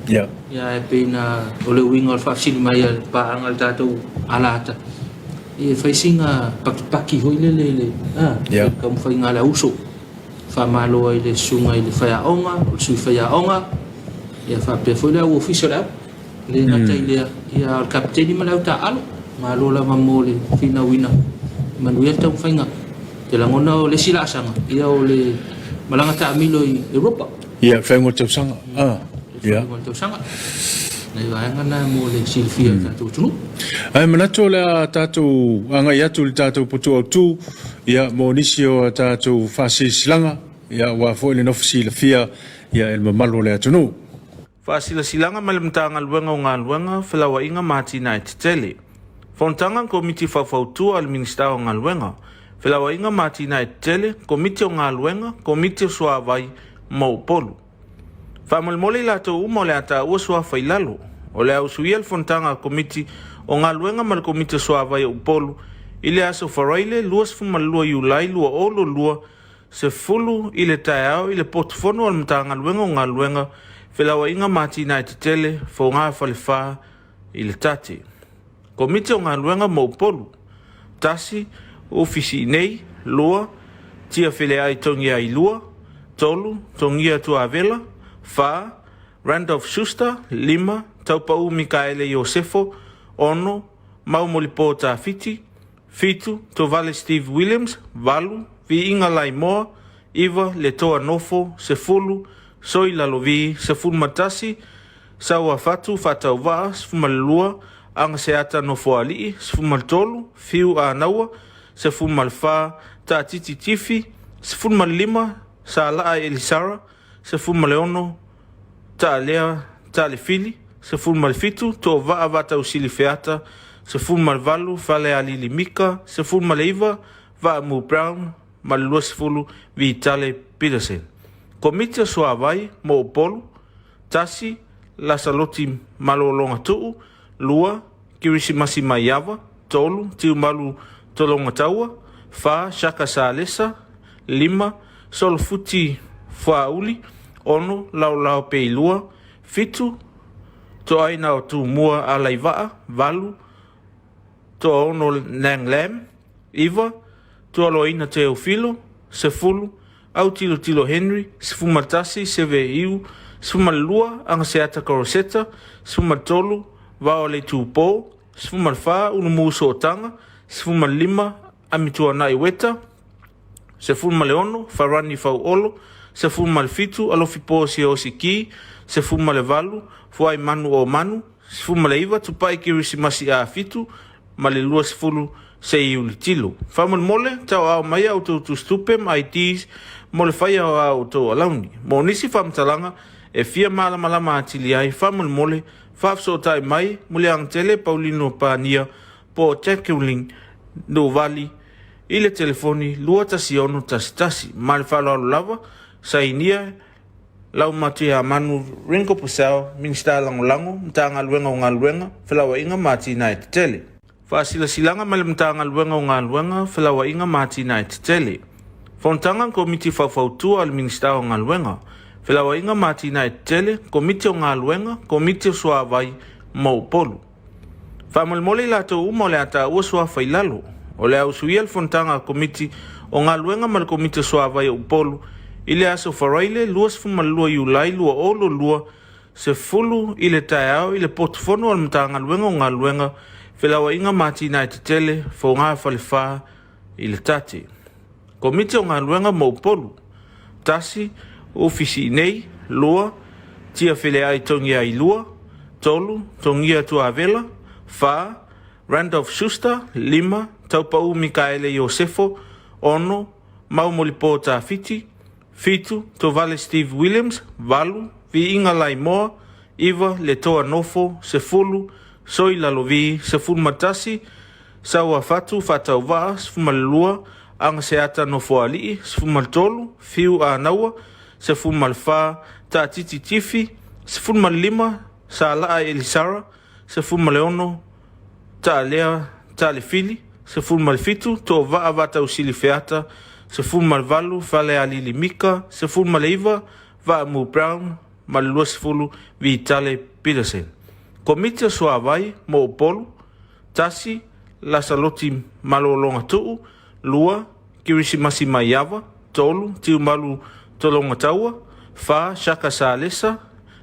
Yeah. Ia e pei na o le uiga o le faafesili mai a le paaga a le tatou alaata, ia e fai sina pakipaki foi lele i le yeah. taumafaiga a le auso. Faamalo ai i le susuga i le faiaoga, o le sui faiaoga, ia faapea foi le au ofisa o le au. E le gata i lea, ia a o le kapeteni ma le au taaalo. Malo lava mo le finauina. Manuia le taumafaiga. Ou te lagona o le isi laasaga, ia o le malaga taamilo i Europa. Ia, faaiuga o le tausaga. Le faaiuga o le tausaga. Nai vaega na mo le silafia e le tatou atunuu. Ae manatu o le a tatou agai atu i le tatou poto autu, ia, mo nisi o a tatou faasilasilaga, ia, aua foi le nofo silafia, ia, e le mamalu o le atunuu. Faasilasilaga mai le Matagaluega o Galuega, Felauaiga ma Atinae Tetele. Fonotaga Komiti Faufautua a le Minisita o Galuega, Felauaiga ma Atinae Tetele, Komiti o Galuega, Komiti o Suavai ma Upolu. Faamolemole i latou uma o le a taua suafa i lalo. O le a usuia le fonotaga a Komiti o Galuega ma le Komiti o Suavai o Upolu i le aso Faraile 22 Iulai 2022 10 i le taeao i le potufono a le Matagaluega o Galuega, Felauaiga ma Atinae Tetele, Fogaa Falefa i le Tate. Komiti o Galuega mo Upolu. 1, Ofisi inei, 2, Tia Feleai Togia i 2, 3, Togia Tuavela, 4, Randolph Schuster, 5, Taupau Mikaele Iosefo, 6, Mau Molipo Tafiti, 7, Tovale Steve Williams, 8, Viiga Laimoa, 9, Letoa Nofo, 10, Soi Lalovi, 11, Saua Fatu Faatauvaa, 12, Agaseata Nofoalii, 13, Fiu Anaua, 14, Taatiti Tifi, 15, Salaa Elisara, 16, Taalea Taalefili, 17, Toovaa Vaatausili Feata, 18, Falealili Mika, 19, Vaamu Brown ma le 20, Vitale Peterson. Komiti o Suavai mo Upolu, 1, Lasaloti Malologatuu, 2, Kirisimasi Maiava, 3, Tiumalu Tologataua, 4, Shaka Salesa, 5, Solofuti Fuauli, 6, Laolao Peilua, 7, Toaina o Tumua Alaivaa, 8, Toaono Nang Lam, 9, Tualoaina Teofilo, 10, Autilotilo Henry, 11, Seve Iu, 12, Agaseata Koroseta, 13, Vaoaleitupo, 14, Ulumu Sootaga, 15, Amituanai Weta, 16, Farani Fauolo, 17, Alofipo Siaosi Ki, 18, Fuaimanu o Manu, 19, Tupai Kirisimasi a 7, ma le 20 se Iulitilo. Faamolemole, tauaao mai a outou tusitupe ma IDs mo le faia o a outou alauni. Mo nisi faamatalaga e fia malamalama atili ai, faamolemole, faafesootai mai Muliagatele Paulino Pania po o Jacqueline Nuuvali i le telefoni 21611. Ma le faaaloalo lava, sainia Laumatiamanu Ringo Purcell, Minisita Lagolago, Matagaluega o Galuega, Felauaiga ma Atinae Tetele. Faasilasilaga mai le Matagaluega o Galuega, Felauaiga ma Atinae Tetele. Fonotaga a Komiti Faufautua a le Minisita o Galuega, Felauaiga ma Atinae Tetele, Komiti o Galuega, Komiti o Suavai ma Upolu. Faamolemole i latou uma o le a taua suafa i lalo. O le a usuia le fonotaga a Komiti o Galuega ma le Komiti o Suavai o Upolu i le aso Faraile 22 Iulai 2022, 10 i le taeao i le potu fono a le Matagaluega o Galuega, Felauaiga ma Atinae Tetele, Fogaa Falefa i le Tate. Komiti o Galuega mo Upolu. 1, Ofisi i nei. 2, Tia Feleai Togia i 2. 3, Togia Tuavela. 4, Randolph Schuster. 5, Taupau Mikaele Iosefo. 6, Maumolipo Tafiti. 7, Tovale Steve Williams. 8, Viiga Laimoa. 9, Letoa Nofo. 10, Soi Lalovi. 11, Sauafatu Faatauvaa. 12, Agaseata Nofoalii. 13, Fiu Anaua. 14, Taatiti Tifi. 15, Salaa Elisara. 16, Taalea Taalefili. 17, Toovaa Vatausili Feata. 18, Falealili Mika. 19, Vaamu Brown ma le 20, Vitale Peterson. Komiti o Suavai mo Upolu. 1, Lasaloti Malologatuu. 2, Kirisimasi Maiava. 3, Tiumalu Tologataua. 4, Shaka Salesa.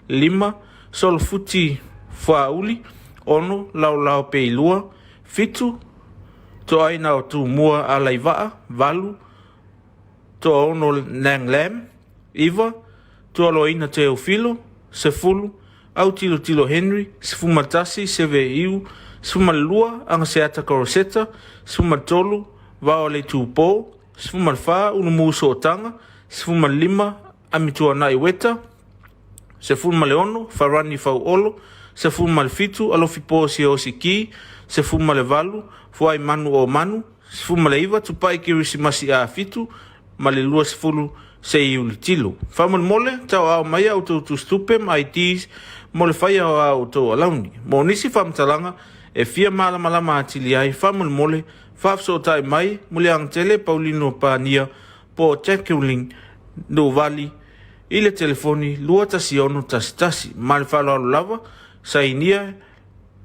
5, Solofuti Fuauli. 6, Laolao Peilua. 7, Toaina o Tumua Alaivaa. 8, Toaono Nang Lam. 9, Tualoaina Teofilo. 10, Autilotilo Henry. 11, Seve Iu. 12, Agaseata Koroseta. 13, Vaoaleitupo. 14, Ulumu Sootaga. 15, Amituanai Weta. 16, Farani Fauolo. 17, Alofipo Siaosi Ki. 18, Fuaimanu o Manu. 19, Tupai Kirisimasi a 7 ma le 20 se Iulitilo. Faamolemole, tauaao mai a outou tusitupe ma IDs mo le faia o a outou alauni. Mo nisi faamatalaga e fia malamalama atili ai, faamolemole, faafesootai mai Muliagatele Paulino Pania po o Jacqueline Nuuvali i le telefoni 21611. Ma le faaaloalo lava, sainia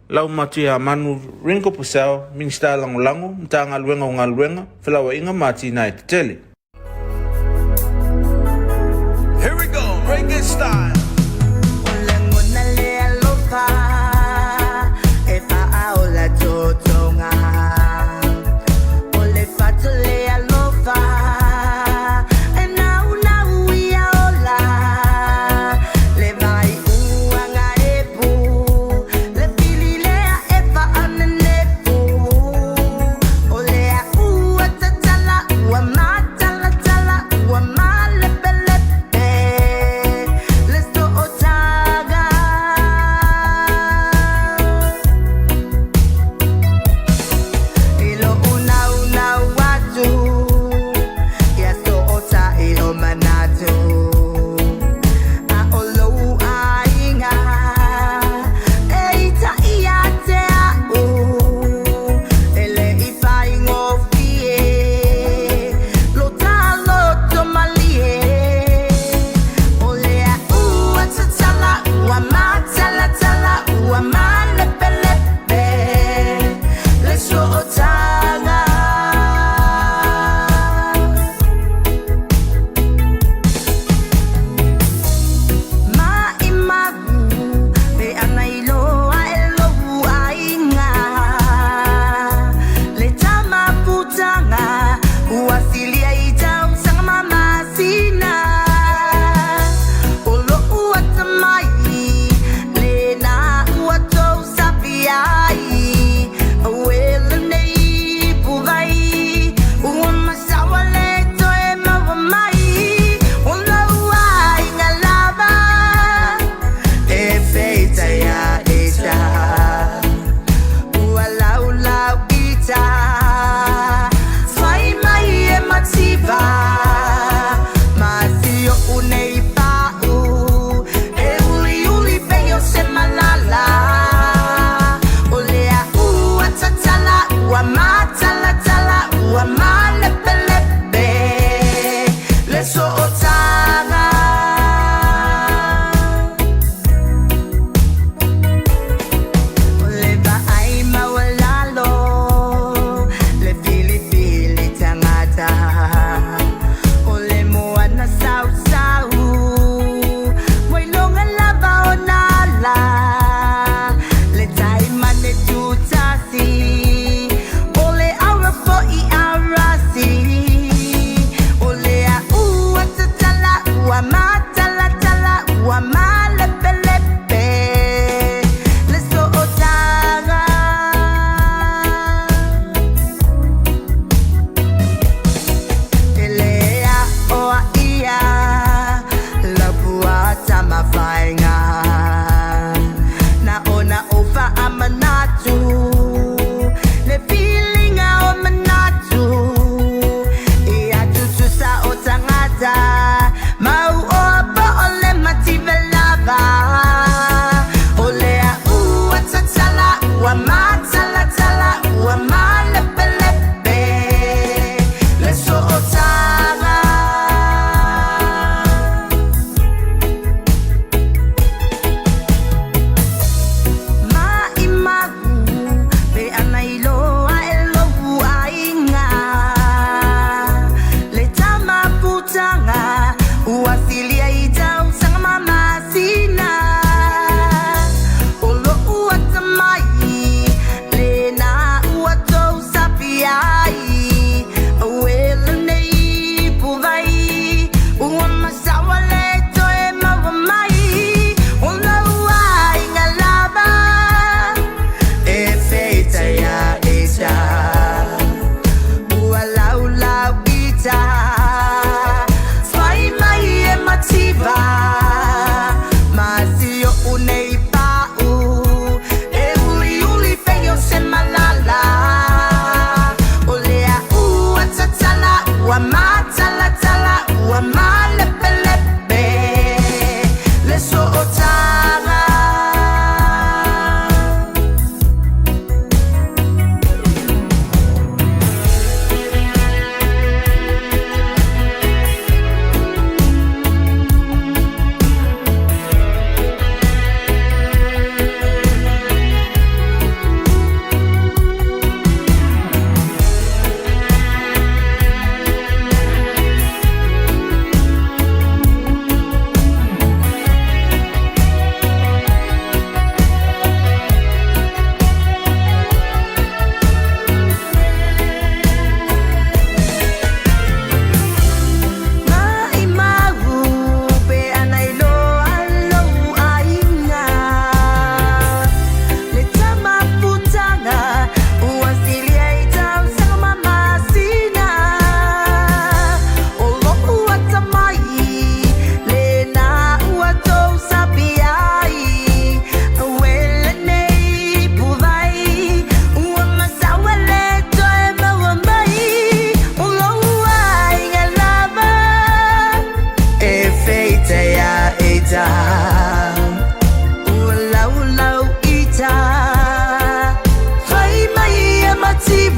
Laumatiamanu Ringo Purcell, Minisita Lagolago, Matagaluega o Galuega, Felauaiga ma Atinae Tetele. Here we go, reggae style. O lagona le alofa e faaola totoga. O le fatu le alofa e naunau ia ola. Le vai uaga epu le fili lea e faanenefu. O lea ua tatala ua matalatala ua malepelepe.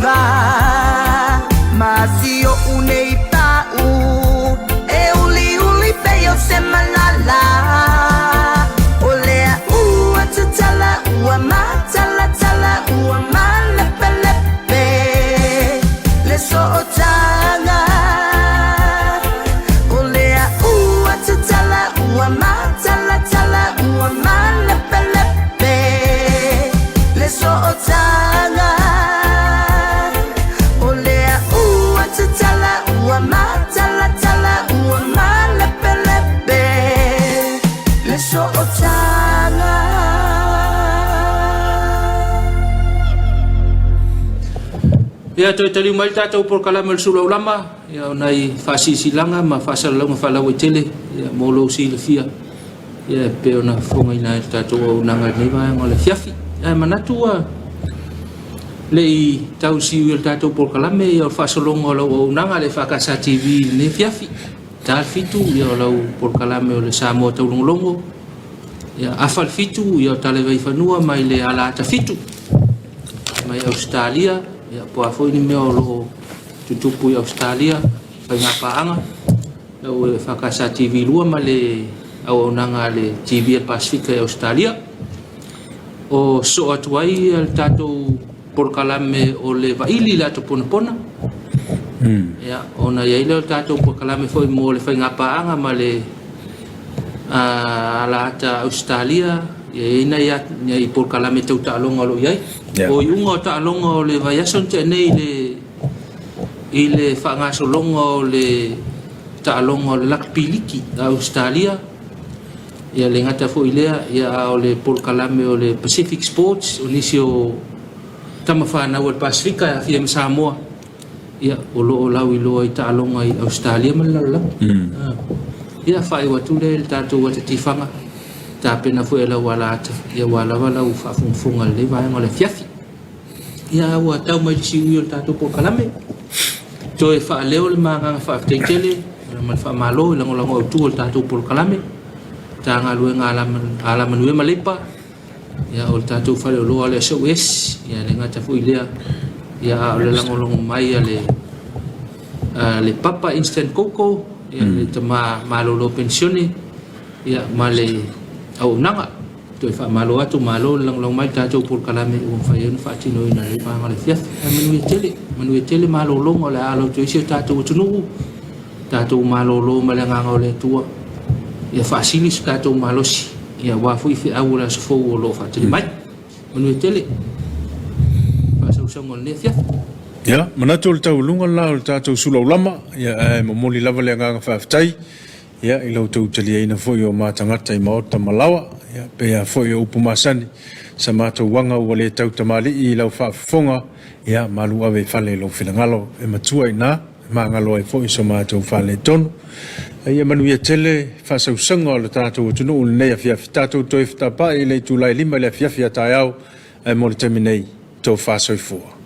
faiva ma si oʻu nei paʻu e uliuli pei o se malala O le aʻu ua tatala ua matalatala ua malepelepe le sootaga O le aʻu ua tatala ua matalatala ua malepelepe le sootaga O le aʻu ua tatala ua matalatala ua malepelepe le sootaga. Ia toe taliu mai le tatou polokalame o le Sulu Aulama, ia o nai faasilasilaga ma faasalalauga faalauaitele ia mo lou silafia ia e pei ona fofogaina ai le tatou auaunaga i lenei vaega o le afiafi. Ae manatu ua le i tau siui o le tatou polokalame ia o le faasologa o lau auaunaga le EFKS TV i lenei afiafi. Ta le 7 ia o lau polokalame o le Samoa Taulogologo, ia afa le 7 ia o Tala i Vaifanua mai le Alaata 7 mai Ausetalia, ia po o a foi ni mea o lo o tutupu i Ausetalia, faiga paaga, lau EFKS TV 2 ma le auaunaga a le TV a le Pasefika i Ausetalia. O sosoo atu ai le tatou polokalame o le vaili i le ato ponapona. Ia, ona i ai lea o le tatou polokalame foi mo le faiga paaga ma le alaata Ausetalia, ia i ai nai, nai polokalame tau taaloga o lo o i ai. Yeah. O iuga o taaloga o le vaiaso na tea nei i le, i le faagasologa o le taaloga o le Rugby Liki a Ausetalia, ia le gata foi lea, ia a o le polokalame o le Pacific Sports, o nisi o tama fanau a le Pasefika e aafia ma Samoa, ia o lo o lauiloa i taaloga i Ausetalia ma le lalolagi. Mm. Ia faaiu atu lea i le tatou ata tifaga, tapena foi e lau alaata, ia ua lava lau faafogafoga i lenei vaega o le afiafi. Ia ua tau mai le siui o le tatou polokalame. Toe faaleo le ma agaga faafetai tele ma le faamalo i lagolago autu o le tatou polokalame. Matagaluega Alamanuia ma Leipa, ia o le tatou faleoloa o le SOS, ia le gata foi lea, ia a o le lagolago mai a le a le Papa Instant Coco, ia le tama malolo penisione, ia ma le auaunaga. Toe faamalo atu, malo le lagolago mai i le tatou polokalame ua mafai ai ona faatinoina i lenei vaega o le afiafi. Ae manuia tele, manuia tele malologa o le a alo atu ai si o tatou atunuu, tatou malolo ma le agaga o le Atua, ia faasili so tatou malosi, ia aua foi feau o le aso fou o lo o faatali mai. Manuia tele faasausauga o lenei afiafi. Ia, manatu o le taualuga le la o le tatou sulaulama, ia ae momoli lava le agaga faafetai Ia, i la outou taliaina foi o ma tagata i maota ma laoa, ia, pei lava foi o upu masani, sa matou aga ua le tau tamalii i lau faafofoga, ia, malu ave i fale i lou finagalo e matua i ina, e magalo ai foi so matou faaletonu. A ia manuia tele faasausaga o le tatou atunuu i lenei afiafi. Tatou toe fetapaai i le itula e 5 i le afiafi a taeao, ae mo le taimi nei, tofa soifua.